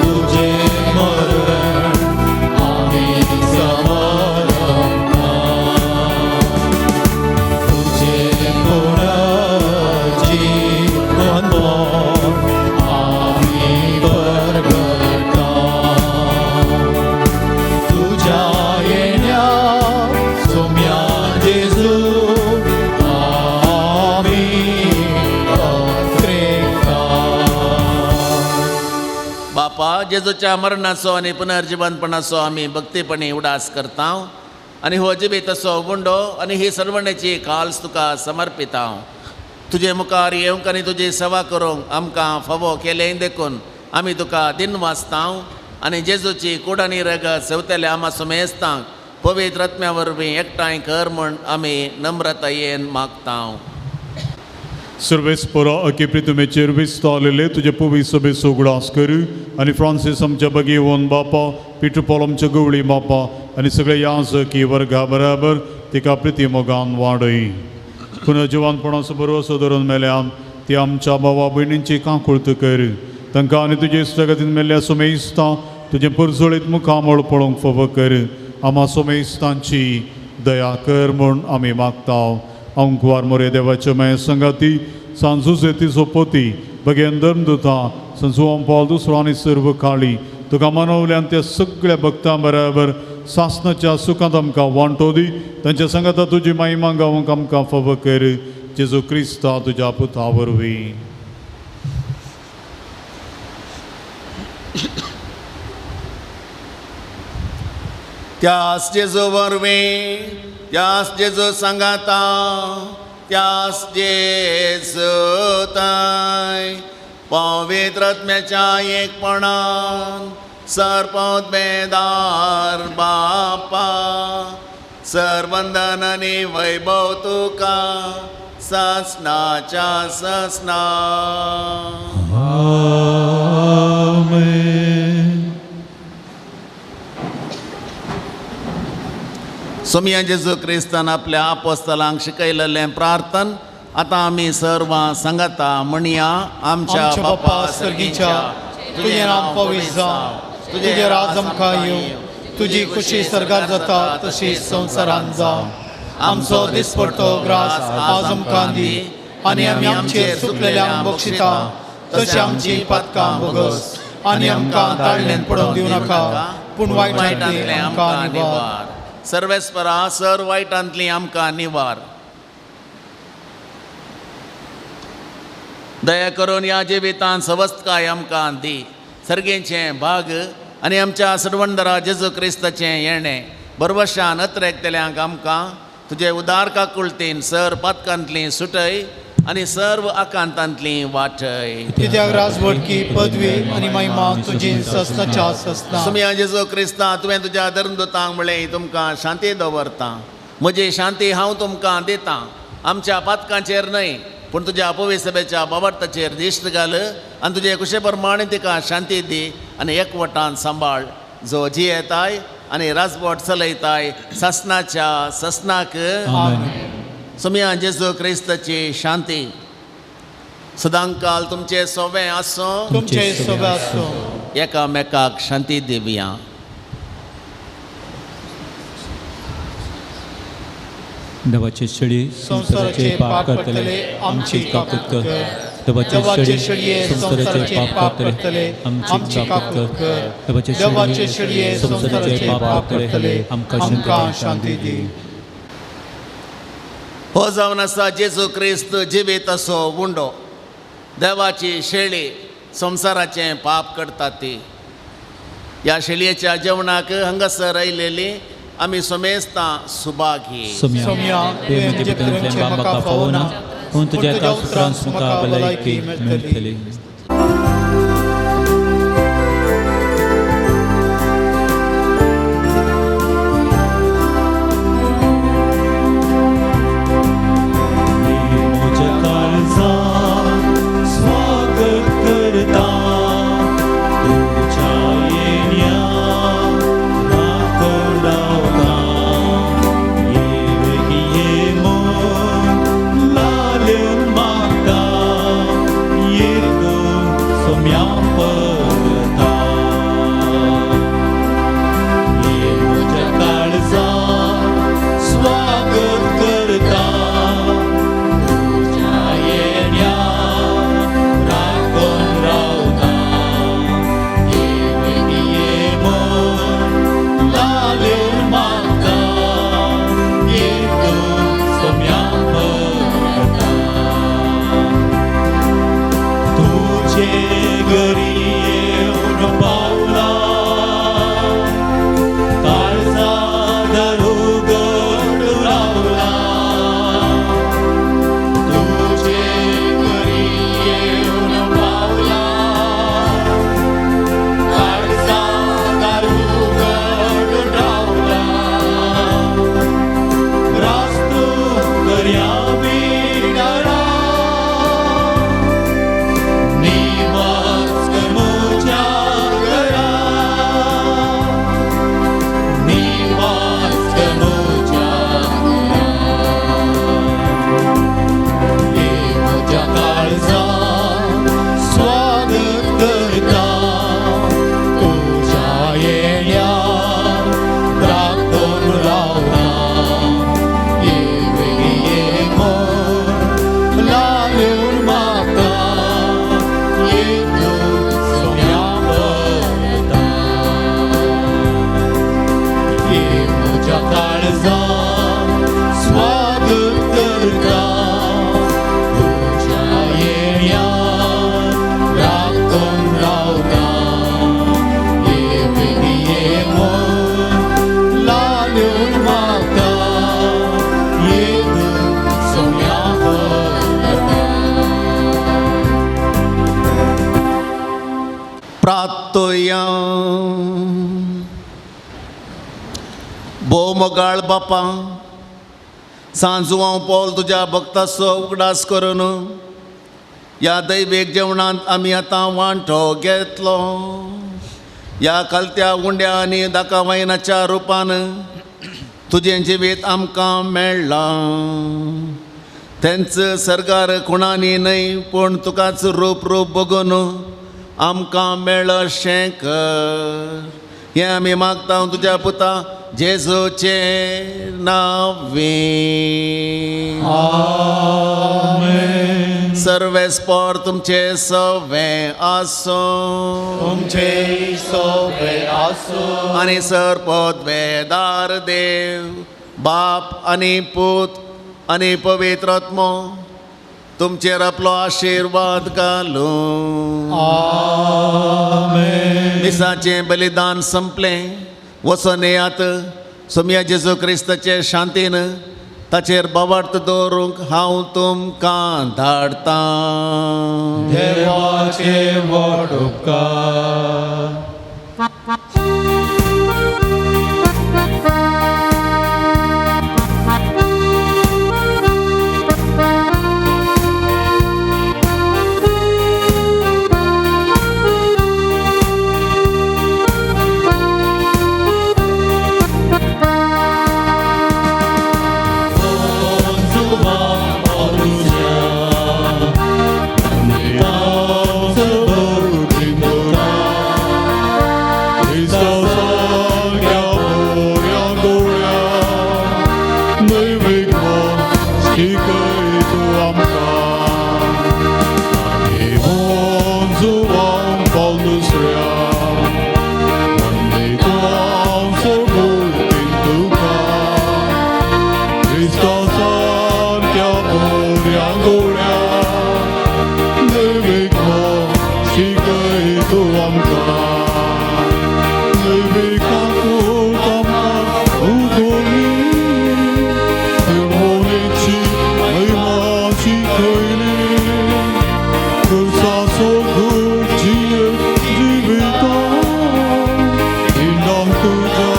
S1: तुझे मरण आमी समरता, तुझे पुनर्जीवन आमी परगटा. तुझ्या येण्या सोम्या जेजू आमी अत्रेकता.
S3: बापा, जेजूच्या मरणाचो आनी पुनर्जिवनपणाचो आमी भक्तीपणी उडास करता आनी हो जिवीत असो गुंडो आनी ही सर्वणेची काल्स तुका समर्पिता. तुजे मुखार येवंक आनी तुजी सेवा करूंक आमकां फावो केलें देखून आमी तुका दिन वाचता आनी जेजूची कूड आनी रगत सेवतल्या आमा सुमेस्तांक पवित्र आत्म्या वरवीं एकठांय कर म्हूण आमी नम्रतायेन मागता.
S2: सर्वेस्परा अके प्रितुमेचेर विस्तारलेले तुजे पुवी सभेचो उगडास करू आनी फ्रांसीस आमच्या बगेवन बापा, पिटर पॉल आमच्या गवळी बापा आनी सगळे याजकी वर्गा बराबर तिका प्रिती मोगान वाडय. पुनर्जिवानपणाचो भरवसो धरून मेल्यान ती आमच्या भावा भयणींची काकुळत कर. तांकां आनी तुजे इश्टागतीन मेल्ल्या सोमेस्तां तुजें परजळीत मुखामळ पळोवंक फावो कर. आमा सोमेस्तांची दया कर म्हूण आमी मागता. अंकुवार मोरे देवाच्या माये संगाती सांजूजे तिचो पोती बगेन धर्मदुता संजुवां पावल दुसरो आनी सर्व काळी तुका मनवल्यान त्या सगळ्या भक्तां बराबर सासनाच्या सुखांत आमकां वांटो दी. तांच्या संगाता तुजी महिमा गावंक आमकां फावो कर. जेजू क्रिस्ता तुज्या पुता वरवीं.
S3: त्यास जेजू वरवीं, त्यास जेजू सांगाता, त्यास जेजू ताय पवित्र आत्म्याच्या एकपणान सर्पोद्मेदार बापा, सर्वंदन आनी वैभव तुका ससनाच्या ससना.
S1: आमेन.
S3: सोमया जेजू क्रिस्तान आपल्या आपोस्तलांक शिकयलेलें प्रार्थन आतां आमी सर्वां सांगाता म्हणया. आमच्या
S1: आमच्या बापा सर्गीच्या, तुजें नांव पवित्र जावं, तुजें राज आमकां येवं, तुजी खुशी सर्गार जाता तशी संवसारांत जावं. आमचो दिसपडतो ग्रास आज आमकां दी आनी आमी आमचेर चुकलेल्यांक बक्षिता तशी आमची पातकां भोगस आनी आमकां ताळण्यान पडोवंक दिवं नाका, पूण वायटांतलें आमकां निवार.
S3: सर्वेस्परा सर वायटांतली आमकां निवार. दया करून ह्या जिवितांत सवस्तकाय आमकां दी. सर्गेचें भाग आनी आमच्या सर्वंदरा जेजू क्रिस्ताचें येणें बरवशान अत्रेकतल्यांक आमकां तुजे उदार काकुळतीन सर पातकांतली सुटय आनी सर्व आकांतांतली वाटय.
S1: कित्याक राजवटकी पदवी आनी महिमा तुजी ससनाच्या ससना.
S3: सुमया जेजू क्रिस्ता, तुवें तुज्या धर्मदूतांक म्हळें, तुमकां शांती दवरता, म्हजी शांती हांव तुमकां दितां. आमच्या पातकांचेर न्हय पूण तुज्या पवित्र सभेच्या बाबर्ताचेर दिश्ट घाल आनी तुजे कुशे प्रमाणे तिका शांती दी आनी एकवटान सांबाळ, जो जियेताय आनी राजवट चलयताय ससनाच्या ससनाक.
S1: आमेन.
S3: सुमया जेजू क्रिस्ताची शांती सदांकाल तुमचे सोवे आसूं,
S1: तुमचे सोबे आसूं.
S3: एकामेकाक शांती दिवया.
S5: देवाचे शेळी
S1: संवसाराचे पाप करतले आमची काकूत कर. देवाचे शेळये संवसाराचे पाप करतले आमची काकूत कर. देवाचे शेळये संवसाराचे पाप करतले आमकां शांती दी.
S3: हो जावन आसा जेजू क्रिस्त जिवीत असो उंडो. देवाची शेळी संवसाराचें पाप करता ती. ह्या शेळयेच्या जेवणाक हांगासर आयलेली आमी सोमेस्तां सुभागी.
S1: सोम्या, तुवें म्हजे भितरलें म्हाका फावना,
S5: पूण तुज्या एका उतरान म्हाका भलायकी मेळटली.
S3: भोव मोगाळ बापा, सांजू पॉल तुज्या भक्ताचो उगडास करून ह्या दैवीक जेवणांत आमी आतां वांटो घेतलो. ह्या कालत्या उंड्या आनी दाका वायनाच्या रुपान तुजें जिवीत आमकां मेळ्ळां. तेंच सरकार कोणानी न्हय पूण तुकाच रूप रूप बगून आमकां मेळशें कर. हें आमी मागता तुज्या पुता जेजूचे नांवे.
S5: आमेन.
S3: सर्वेस्पोर तुमचे सवे आसूं,
S1: तुमचे सवे आसूं.
S3: आनी सरपदवेदार देव बाप आनी पूत आनी पवित्र आत्मो तुमचेर आपलो आशिर्वाद घालूं.
S5: आमेन.
S3: मिसाचें बलिदान संपलें. वचोन येयात सोमया जेजू क्रिस्ताचे शांतीन ताचेर बावार्थ दवरूंक हांव तुमकां धाडटां.
S5: देवाचे व्हड उपकार.
S2: पावन दुसऱ्या वंदितो हांव सबुतीन तुका क्रिस्ता सारक्या बऱ्या गोड्या दैवीक मोग शिकय तूं आमकां दैवीक काकूट आमकां उगोली निर्मोणेची महिमा शिकयली खुर्साचो गूट जियेत जिविता पिंडांक तुज्या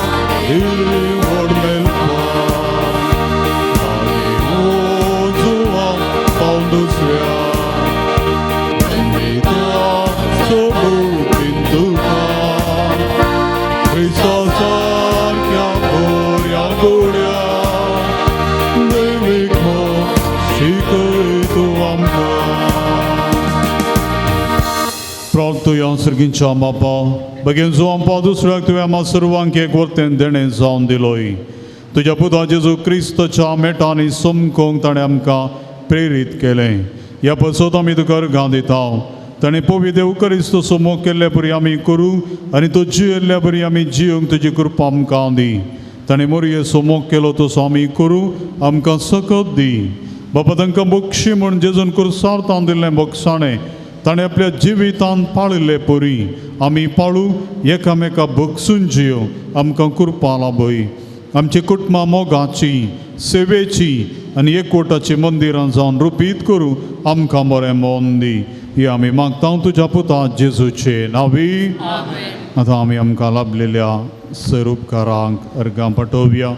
S2: दिली व्हड मेळपा लागीं वचूं पावन दुसऱ्या वंदितो हांव सबुतीन तुका क्रिस्ता सारक्या बऱ्या गोड्या दैवीक मोग शिकय तूं आमकां. प्रार्थुया. सर्गींच्या बापा, बगेन जुवान पाव दुसऱ्याक तुवें आम्हा सर्वांक एक वर्तेन देणें जावन दिलोय. तुज्या पुता जेजू क्रिस्तच्या मेटांनी समकोंक ताणें आमकां प्रेरीत केलें. ह्या पसत आमी तुका अर्गां दिता. ताणें पवित्र देव क्रिस्त मोग केल्ले परी आमी करूं आनी तो जियेल्ल्या परी आमी जियोंक तुजी कृपा आमकां दी. ताणें मोरयेचो मोग केलो तसो आमी करूं आमकां सकत दी. बापा, तांकां बक्षी म्हूण जेजून कुर्सार तावन दिल्लें बक्षाणें ताणें आपल्या जिवितान पाळिल्ले परी आमी पाळू, एकामेका बक्षून जियो आमकां कृपा लाभय. आमची कुटुंबां मोगाची, सेवेची आनी एकवटाची मंदिरां जावन रुपीत करूं आमकां बरें मन दी. ही आमी मागता तुज्या पुता जेजूचे नावी. आतां आमी आमकां लाभलेल्या सर उपकारांक अर्गां पाठोवया.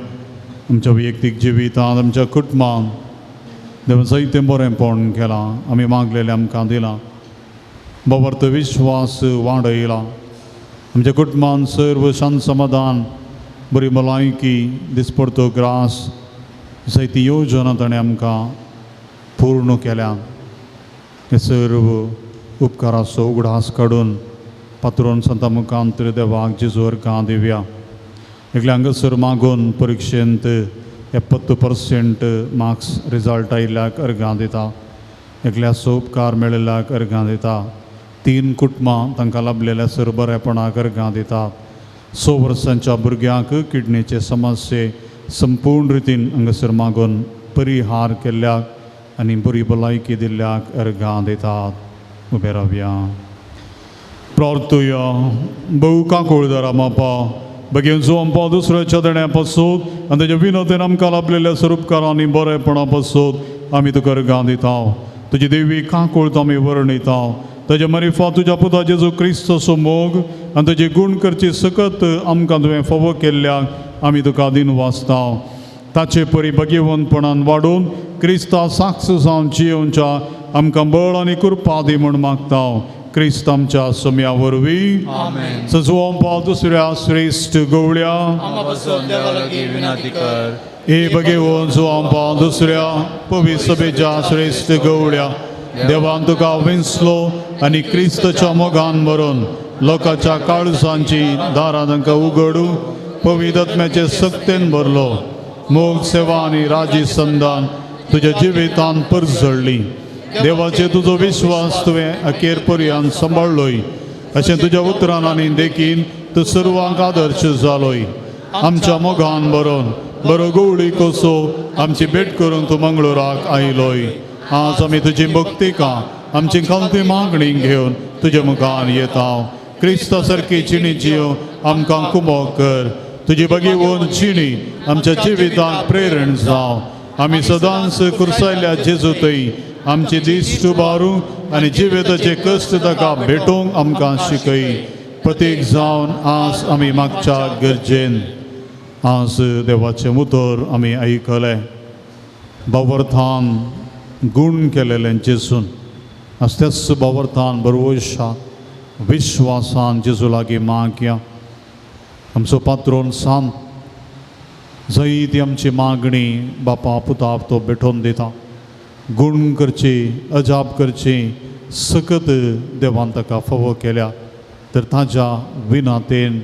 S2: आमच्या वैयक्तीक जिवितांत, आमच्या कुटुंबांत देवान जायतें बरेंपण केलां. आमी मागलेलें आमकां दिलां, बाबर्थ विश्वास वाडयला. आमच्या कुटुंबान सर्व शांत समाधान, बरी भलायकी, दिसपडतो ग्रास, जायती योजना ताणें आमकां पूर्ण केल्या. हे सर्व उपकाराचो उगडास काडून पात्रोन संता मुखांतर देवाक जेजू अर्गां दिवया. एकले हांगासर मागून परिक्षेंत 70% मार्क्स रिजल्ट आयिल्ल्याक अर्गां दिता. एकल्याचो उपकार मेळिल्ल्याक अर्गां दिता. 3 कुटुंबां तांकां लाभलेल्या सर बरेपणाक अर्गां दिता. 6 वर्सांच्या भुरग्यांक किडनीचे समस्ये संपूर्ण रितीन हांगासर मागून परिहार केल्ल्याक आनी बरी भलायकी दिल्ल्याक अर्गां दितात. उबे रावया. प्रार्थुया. बहु काकुळदारा मापा, बगेन जुवान दुसऱ्याच्या देण्या पासून आनी तेज्या विनोदेन आमकां लाभलेल्या स्वरूपकारांनी बरेपणा पासून आमी तुका अर्गां दिता. तुजी देवी काकुळत आमी वर्णिता. ताज्या मरिफा तुज्या पुता जेजू क्रिस्तचो मोग आनी तुजी गूण करची सकत आमकां तुवें फावो केल्ल्याक आमी तुका दिन वाचता. ताचे परी भगेवंतपणान वाडून क्रिस्ता साक्ष जावन जियोवच्या आमकां बळ आनी कृपा दी म्हूण मागता, क्रिस्त आमच्या सम्या वरवीं. सजवों पाव दुसऱ्या श्रेश्ठ गवळ्या. हे भगेवन जुवान पाव दुसऱ्या पवित्र सभेच्या श्रेश्ठ गवळ्या, देवान तुका विंचलो आनी क्रिस्तच्या मोगान मरून लोकांच्या काळजांची दारां तांकां उगडू पवित्र आत्म्याचे सक्तेन भरलो. मोग, सेवा आनी राजी संदान तुज्या जिवितान परजळ्ळी. देवाचे तुजो विश्वास तुवें अखेर पर्यंत सांबाळ्ळोय. अशें तुज्या उतरान आनी देखीन तूं सर्वांक आदर्श जालोय. आमच्या मोगान बरोवन बरो गवळी कसो आमची भेट करून तूं मंगळुराक आयलोय. आज आमी तुजी भक्तिका आमची खालती मागणी घेवन तुज्या मुखार येता. क्रिस्ता सारकी जिणी जियो आमकां कुमोक कर. तुजी भगेवन जिणी आमच्या जिविताक प्रेरण जावं. आमी सदांच कुर्सायल्या जेजूतय आमची दीस उबारू आनी जिविताचे कश्ट ताका भेटोवंक आमकां शिकय. प्रतीक जावन आज आमी मागच्या गरजेन आज देवाचें उतर आमी आयकलें. बावर्थान गूण केलेलें जेजून आज त्याच बावर्थान बरवशा विश्वासान जेजू लागीं मागया. आमचो पात्रोन सांत जायती आमची मागणी बापा पुताप तो भेटोवन दिता. गूण करची, अजाप करची सकत देवान ताका फावो केल्या तर ताज्या विनातेन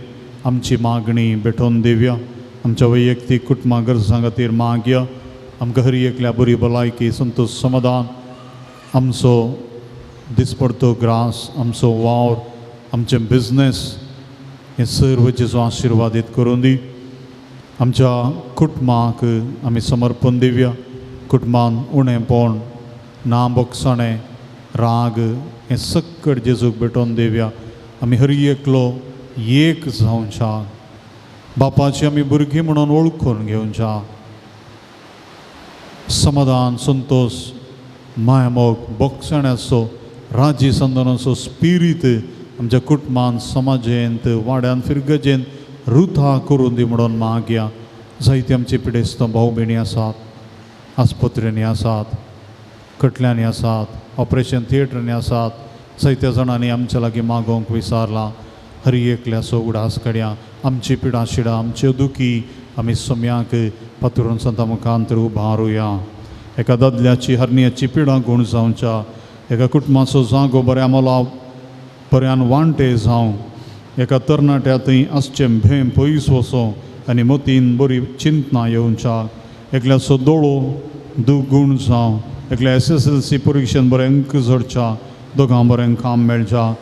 S2: आमची मागणी भेटोवन दिवया. आमच्या वैयक्तीक कुटुंबा गरजां खातीर मागया. आमकां हर एकल्या बरी भलायकी, संतोश, समाधान, आमचो दिसपडतो ग्रास, आमचो वावर आमचें बिजनेस हें सर्व जेजू आशिर्वादीत करून दी. आमच्या कुटुंबाक आमी समर्पण दिवया. कुटुंबान उणेंपण, ना बोगसणें, राग हें सक्कड जेजूक भेटोवन दिवया. आमी हर एकलो एक जावच्या, बापाची आमी भुरगीं म्हणून वळखून घेवच्या. समाधान, संतोश, मायामोग, बोगसण्याचो, राजी संदनाचो स्पिरीत आमच्या कुटुंबान, समाजेंत, वाड्यान, फिरगजेंत रुथा करून दी म्हणून मागया. जायते आमचे पिडेस्त भाव भयणी आसात, आस्पत्रेंनी आसात, कटल्यांनी आसात, ऑपरेशन थिएटरांनी आसात. जायत्या जाणांनी आमच्या लागीं मागोवंक विसारलां. हर एकल्याचो उगडास काडया. आमची पिडा शिडा, आमच्यो दुखी आमी सोम्याक पातरून संता मुखांतर उबारुया. एका दादल्याची हरण्याची पिडा गूण जावच्या, एका कुटुंबाचो जागो बऱ्या मोला बऱ्यान वांटे जावं, एका तरणाट्या थंय आसचें भें पयस वचो आनी मतीन बरी चिंतना येवच्या. एकल्याचो दोळो दुगूण जावं, एकल्या SSLC परिक्षेन बरें अंक जोडच्या, दोगां बरें काम मेळच्या,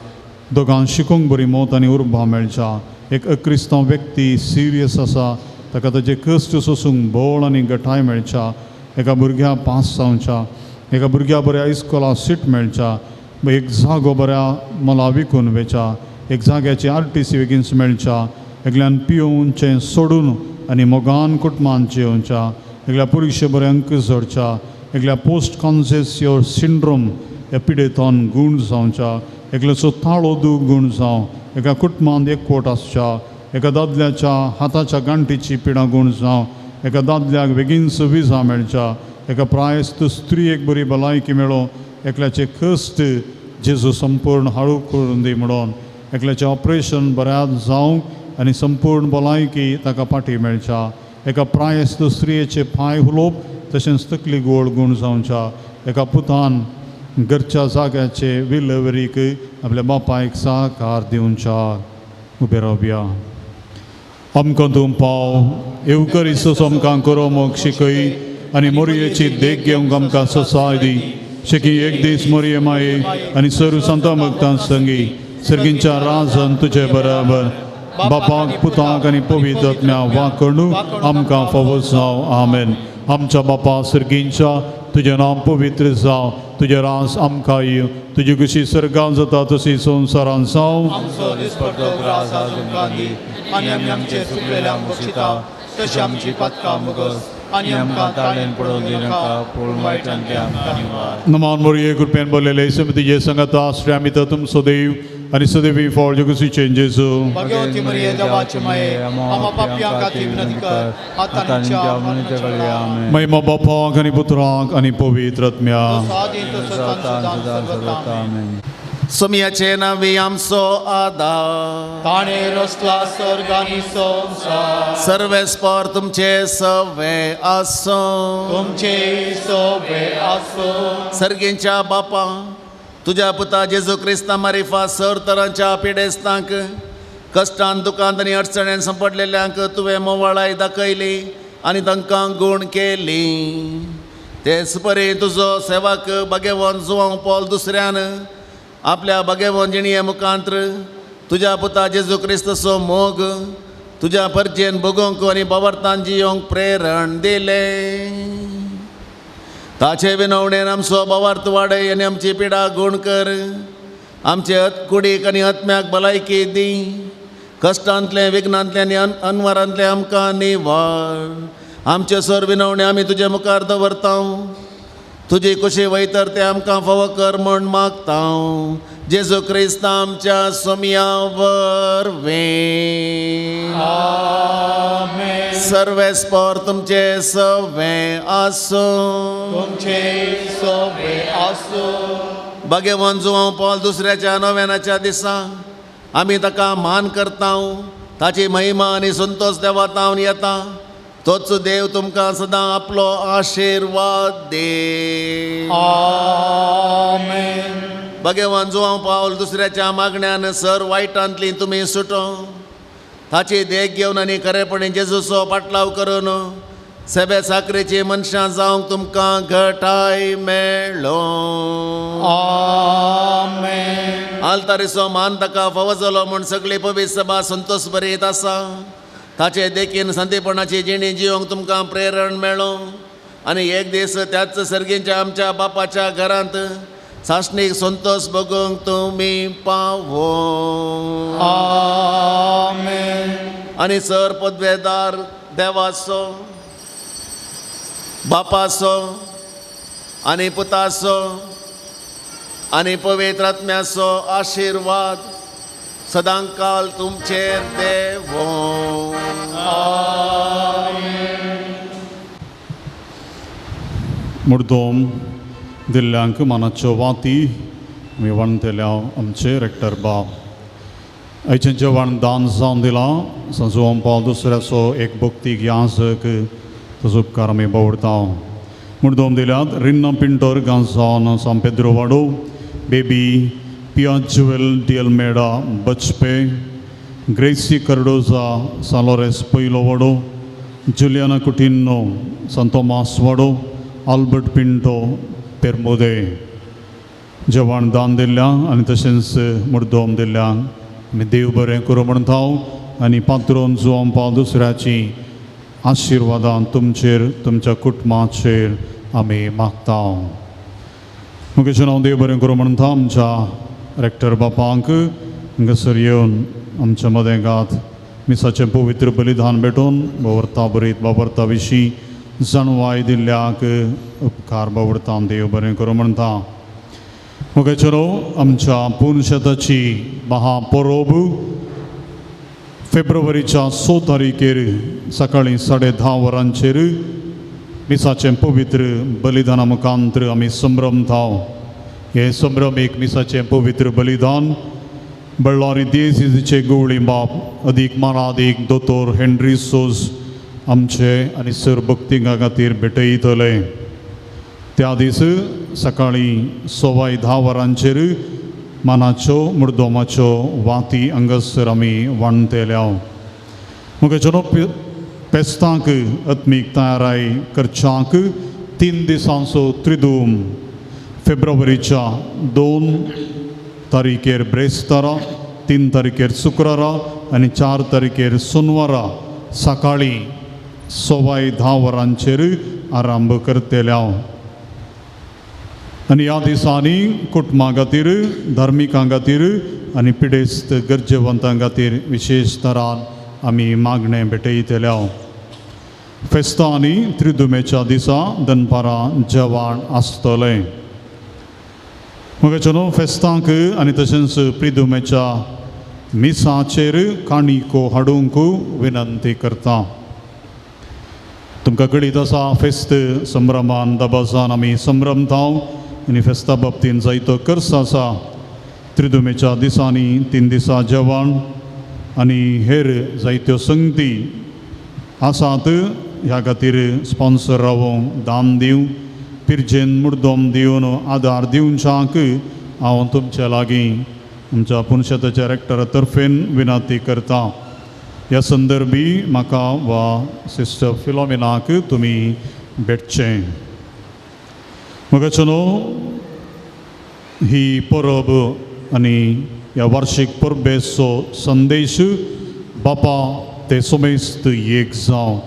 S2: दोगां शिकूंक बरी मत आनी उर्बा मेळच्या. एक अक्रिस्तांव व्यक्ती सिरियस आसा ताका ताजे कश्ट सोसूंक बळ आनी गठाय मेळच्या. एका भुरग्या पास जावच्या, एका भुरग्या बऱ्या इस्कोला सीट मेळच्या, एक जागो बऱ्या मला विकून वेच्या, एक जाग्याची RTC बेगीन मेळच्या. एकल्यान पियोवचें सोडून आनी मोगान कुटुंबान जियोवच्या. एकल्या परिक्षे बरें अंक जोडच्या, एकल्या पोस्ट कॉन्सेसियोर सिंड्रोम ह्या पिडेतोन गूण जावच्या. एकल्याचो ताळो दूख गूण जावं, एका कुटुंबांत एकवट आसच्या. एका दादल्याच्या हाताच्या गांठीची पिडा गूण जावं, एका दादल्याक बेगीनच विजा मेळच्या. एका प्रायस्त स्त्रियेक बरी भलायकी मेळो. एकल्याचे कश्ट जेजू संपूर्ण हाळू करून दी म्हणून. एकल्याचें ऑपरेशन बऱ्याच जावंक आनी संपूर्ण भलायकी ताका फाटी मेळच्या. एका प्रायस्त स्त्रियेचे पांय हुलोप तशेंच तकली गोळ गूण जावच्या. एका पुतान घरच्या जाग्याचे विलवरीक आपल्या बापायक साकार दिवच्या. उबे रावया. आमकां तूं पाव येवकरीचो आमकां करो शिकय आनी मोरयेची देख घेवंक आमकां ससाय दी. शेकी एक दीस मोरये माये आनी सर्व संता भक्तां संगी सर्गींच्या राजन तुजे बराबर बापाक पुताक आनी पवित्र आत्म्या वाकडू आमकां फावो जावं. आमेन. आमच्या बापा सर्गींच्या, तुजें नांव पवित्र जावं, तुजें रास आमकां येवं, तुजी कशी सर्गान जाता तशी संवसारान जावं.
S1: आमचो दिसपडतो ग्रास आज आमकां दी आनी आमी आमचे चुकलेल्यांक बक्षिता तशी आमची पातकां मुगस आनी आमकां ताळेन पडोवन दिनाका पूण वायटांतले आमकां निवार.
S2: नमान मोरये कृपेन बोललेले समितीचे संगता आश्रय आमी तुमचो देव आनी सदैवी फळ जगुसीचें जेजू.
S1: भगवती मरिये देवाचे माये आमा पापयां खातीर विनंती कर आतां आमच्या मरणाच्या वेळार. आमेन.
S2: महिमा बापाक आनी पुत्राक आनी पवित्र आत्म्या.
S1: आदी तसोच सदां सर्वत्र. आमेन.
S3: सोमयाचे नांवी आमचो आदार,
S1: ताणें रचला सर्ग आनी संवसार,
S3: सर्वेस्पर तुमचे सवे आसूं,
S1: तुमचे सवे आसूं.
S3: सर्गींच्या बापा, तुज्या पुता जेजू क्रिस्ता मारिफा सर तरांच्या पिडेस्तांक, कश्टान, दुकांत आनी अडचणेन सांपडलेल्यांक तुवें मोवाळाय दाखयली आनी तांकां गूण केली. तेच परी तुजो सेवक बागेवन जुवांव पॉल दुसऱ्यान आपल्या बागेवन जिणये मुखांत्र तुज्या पुता जेजू क्रिस्ताचो मोग तुज्या परजेन भोगोवंक आनी बावरतान जियोंक प्रेरण दिलें. ताचे विनवणेन आमचो बावार्थ वाडय आनी आमची पिडा गूण कर. आमचे कुडीक आनी आत्म्याक भलायकी दी. कश्टांतलें, विघ्नांतलें आनी अनवारांतलें आमकां निवार. आमचे सर विनवणे आमी तुजे मुखार दवरता. तुजी कुशी वयतर ते आमकां फावो कर म्हूण मागता. जेजू क्रिस्त आमच्या सोमया वरवीं. सर्वेस्पर तुमचे सवे आसूं,
S1: तुमचे सवे आसूं.
S3: बागेवन जुवांव पॉल दुसऱ्याच्या नव्यानाच्या दिसा आमी ताका मान करता. ताची महिमा आनी संतोश देवातावन येता. तोच देव तुमकां सदां आपलो आशिर्वाद दे.
S1: आमेन.
S3: भगवान जुवांव पावल दुसऱ्याच्या मागण्यान सर वायटांतली तुमी सुटो. ताची देख घेवन आनी खरेपणी जेजूचो पाटलाव करून सेबे साकरेची मनशां जावंक तुमकां घटाय मेळो.
S1: आमेन.
S3: आल्तारीचो मान ताका फावो जालो म्हूण सगळी पवित्र सभा संतोश बरयत आसा. ताचे देखीन संतीपणाची जिणी जिवंक तुमकां प्रेरण मेळो आनी एक दीस त्याच सर्गींच्या आमच्या बापाच्या घरांत सासणीक संतोष भोगूंक तुमी पावो.
S1: आमेन.
S3: आनी सर पदवेदार देवाचो बापाचो आनी पुताचो आनी पवित्र आत्म्याचो आशिर्वाद सदांकाल तुमचेर देवो.
S2: मुर्दोम दिल्ल्यांक मानाच्यो वाती आमी वणतेल्या आमचे रेक्टर बाब आयचें जेवण दान जावन दिलां संजुवान पावल दुसऱ्याचो एक भक्तीक याजक ताचो उपकार आमी बावडता. मुर्दोम दिल्यात रिन्ना पिंटोर गांजान San Pedro Vado Baby Pia Jewel D'Almeida Bajpe Gracy Cardoza San Lourenco पयलो वाडो जुलियाना कुटिन्नो सांत तोमास वाडो आल्बर्ट पिंटो पेरमोदे जेवण दान दिल्ल्या आनी तशेंच मुर्दोम दिल्ल्या आमी देव बरें करूं म्हणटा आनी पात्रोन जुवान पावल दुसऱ्याची आशिर्वादान तुमचेर तुमच्या कुटुंबाचेर आमी मागता. मुखेल हांव देव बरें करूं म्हणटा आमच्या रेक्टर बापांक हांगासर येवन आमच्या मदें गात मिसाचें पवित्र बलिदान भेटोवन बावर्ता बरीत बावर्ता विशीं जाणवाय दिल्ल्याक उपकार बावडता देव बरें करूं म्हणटा. मुखेल आमच्या पुनशताची महापरोब फेब्रुवारीच्या 6 तारखेर सकाळीं 10:30 वरांचेर मिसाचें पवित्र बलिदाना मुखांतर आमी संभ्रमता. हें संभ्रम एक मिसाचें पवित्र बलिदान बळ्ळारी देसीचे गवळी बाप अदीक मानादीक दोतोर हेनरी सोज आमचे आनी सर भक्तिंगा खातीर भेटयतले. त्या दीस सकाळीं 10:15 वरांचेर मानाच्यो मुर्दोमाच्यो वाती हांगासर आमी वाणतेल्या. मुखेल पेस्तांक आत्मीक तयाराय करच्यांक 3 दिसांचो त्रिदूम फेब्रुवारीच्या 2 तारखेर ब्रेस्तारा, 3 तारखेर शुक्रारा आनी 4 तारखेर सोनवारा सकाळीं 10:15 वरांचेर आरंभ करतल्या. आनी ह्या दिसांनी कुटुंबां खातीर धार्मिकां खातीर आनी पिडेस्त गरजेवंतां खातीर विशेश तरान आमी मागणें भेटयतल्या. फेस्तां आनी त्रिदुमेच्या दिसा दनपारां जेवण आसतलें. मुखेल फेस्तांक आनी तशेंच प्रिदुमेच्या मिसाचेर काणिको हाडूंक विनंती करता. तुमकां कळीत आसा फेस्त संभ्रमान दबाजान आमी संभ्रमता आनी फेस्ता बाबतीन जायतो खर्च आसा. त्रिदुमेच्या दिसांनी 3 दिसां जेवण आनी हेर जायत्यो संगती आसात. ह्या खातीर स्पॉन्सर रावोंक दान दिवं पिरजेन मुर्दोम दिवन आदार दिवच्याक हांव तुमच्या लागीं आमच्या पुनशताच्या रेक्टरा तर्फेन विनंती करता. ह्या संदर्भी म्हाका वा सिस्टर फिलोमिनाक तुमी भेटचें. म्हाका ही परब आनी ह्या वार्षीक परबेचो संदेश बापा ते समेस्त एक जावं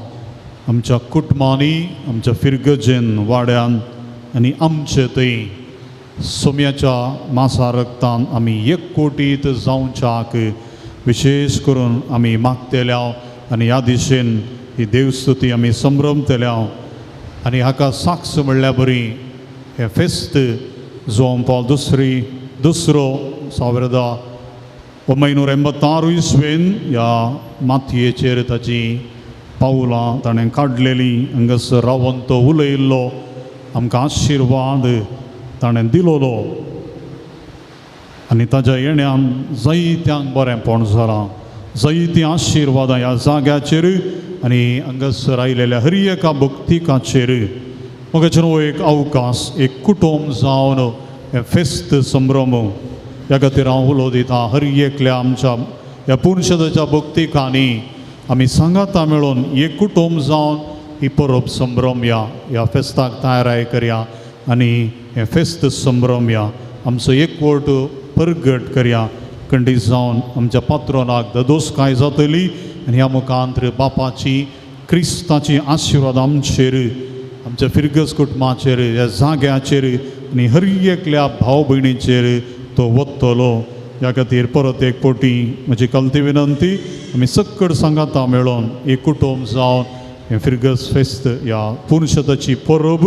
S2: आमच्या कुटुंबांनी आमच्या फिरगजेन वाड्यान आनी आमचे थंय सोम्याच्या मासा रक्तान आमी एक कोटीत जावच्याक विशेश करून आमी मागतल्या आनी ह्या दिशेन ही देवस्तुती आमी संभ्रमतल्या. आनी हाका साक्ष म्हणल्यार बरी हें फेस्त जुवान पावल दुसरो 1986 इसवेन ह्या मातयेचेर ताची पावलां ताणें काडलेलीं. हांगासर रावन तो उलयल्लो आमकां आशिर्वाद ताणें दिलोलो आनी ताज्या येण्यान जायत्यांक बरेंपण जालां. जायतीं आशिर्वादां ह्या जाग्याचेर आनी हांगासर आयलेल्या हर एका भक्तिकाचेर म्हाका हो एक अवकाश एक कुटुंब जावन हें फेस्त संभ्रम ह्या खातीर हांव उलो दिता. हर एकल्या आमच्या ह्या पुनशदाच्या भक्तिकांनी आमी सांगाता मेळून एक कुटुंब जावन ही परब संभ्रम या ह्या फेस्ताक तयाराय करया आनी हें फेस्त संभ्रम या आमचो एकवट परगट करया खंडीत जावन आमच्या पात्रोनाक ददोसकाय जातली आनी ह्या मुखांत बापाची क्रिस्ताची आशिर्वाद आमचेर आमच्या फिरगज कुटुंबाचेर ह्या जाग्याचेर आनी हर एकल्या भाव भयणीचेर तो वतलो. ह्या खातीर परत एक पटी म्हजी कलती विनंती आमी सक्कड सांगाता मेळोन एक कुटुंब जावन हें फिरगज फेस्त ह्या पुरुशताची परब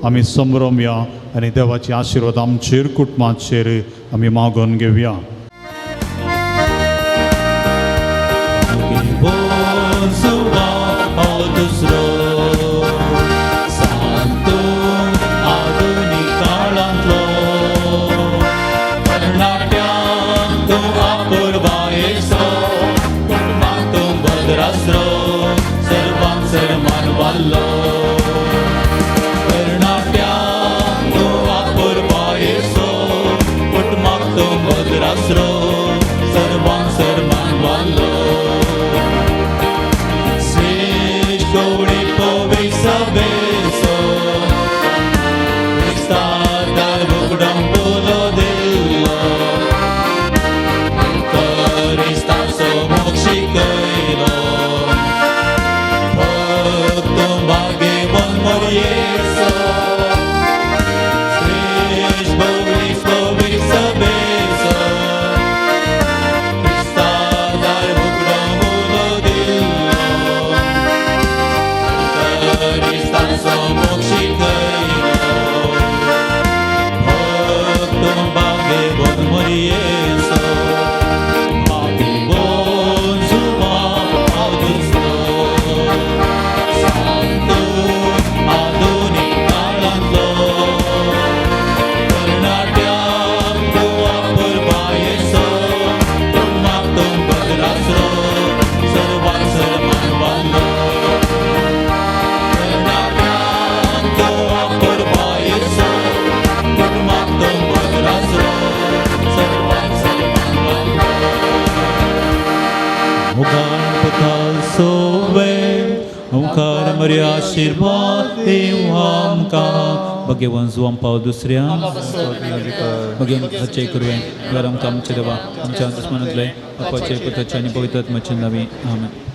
S2: आमी संभ्रमया आनी देवाची आशिर्वाद आमचेर कुटुंबाचेर आमी मागोवन घेवया.
S5: भगवान जुवां पाव दुसऱ्या भगवान हाचे करुया घर आमकां आमच्या देवा आमच्या दुस्मनांतले बापाचे पुताचे आनी पवित्र आत्म्याचे नांवी आमेन.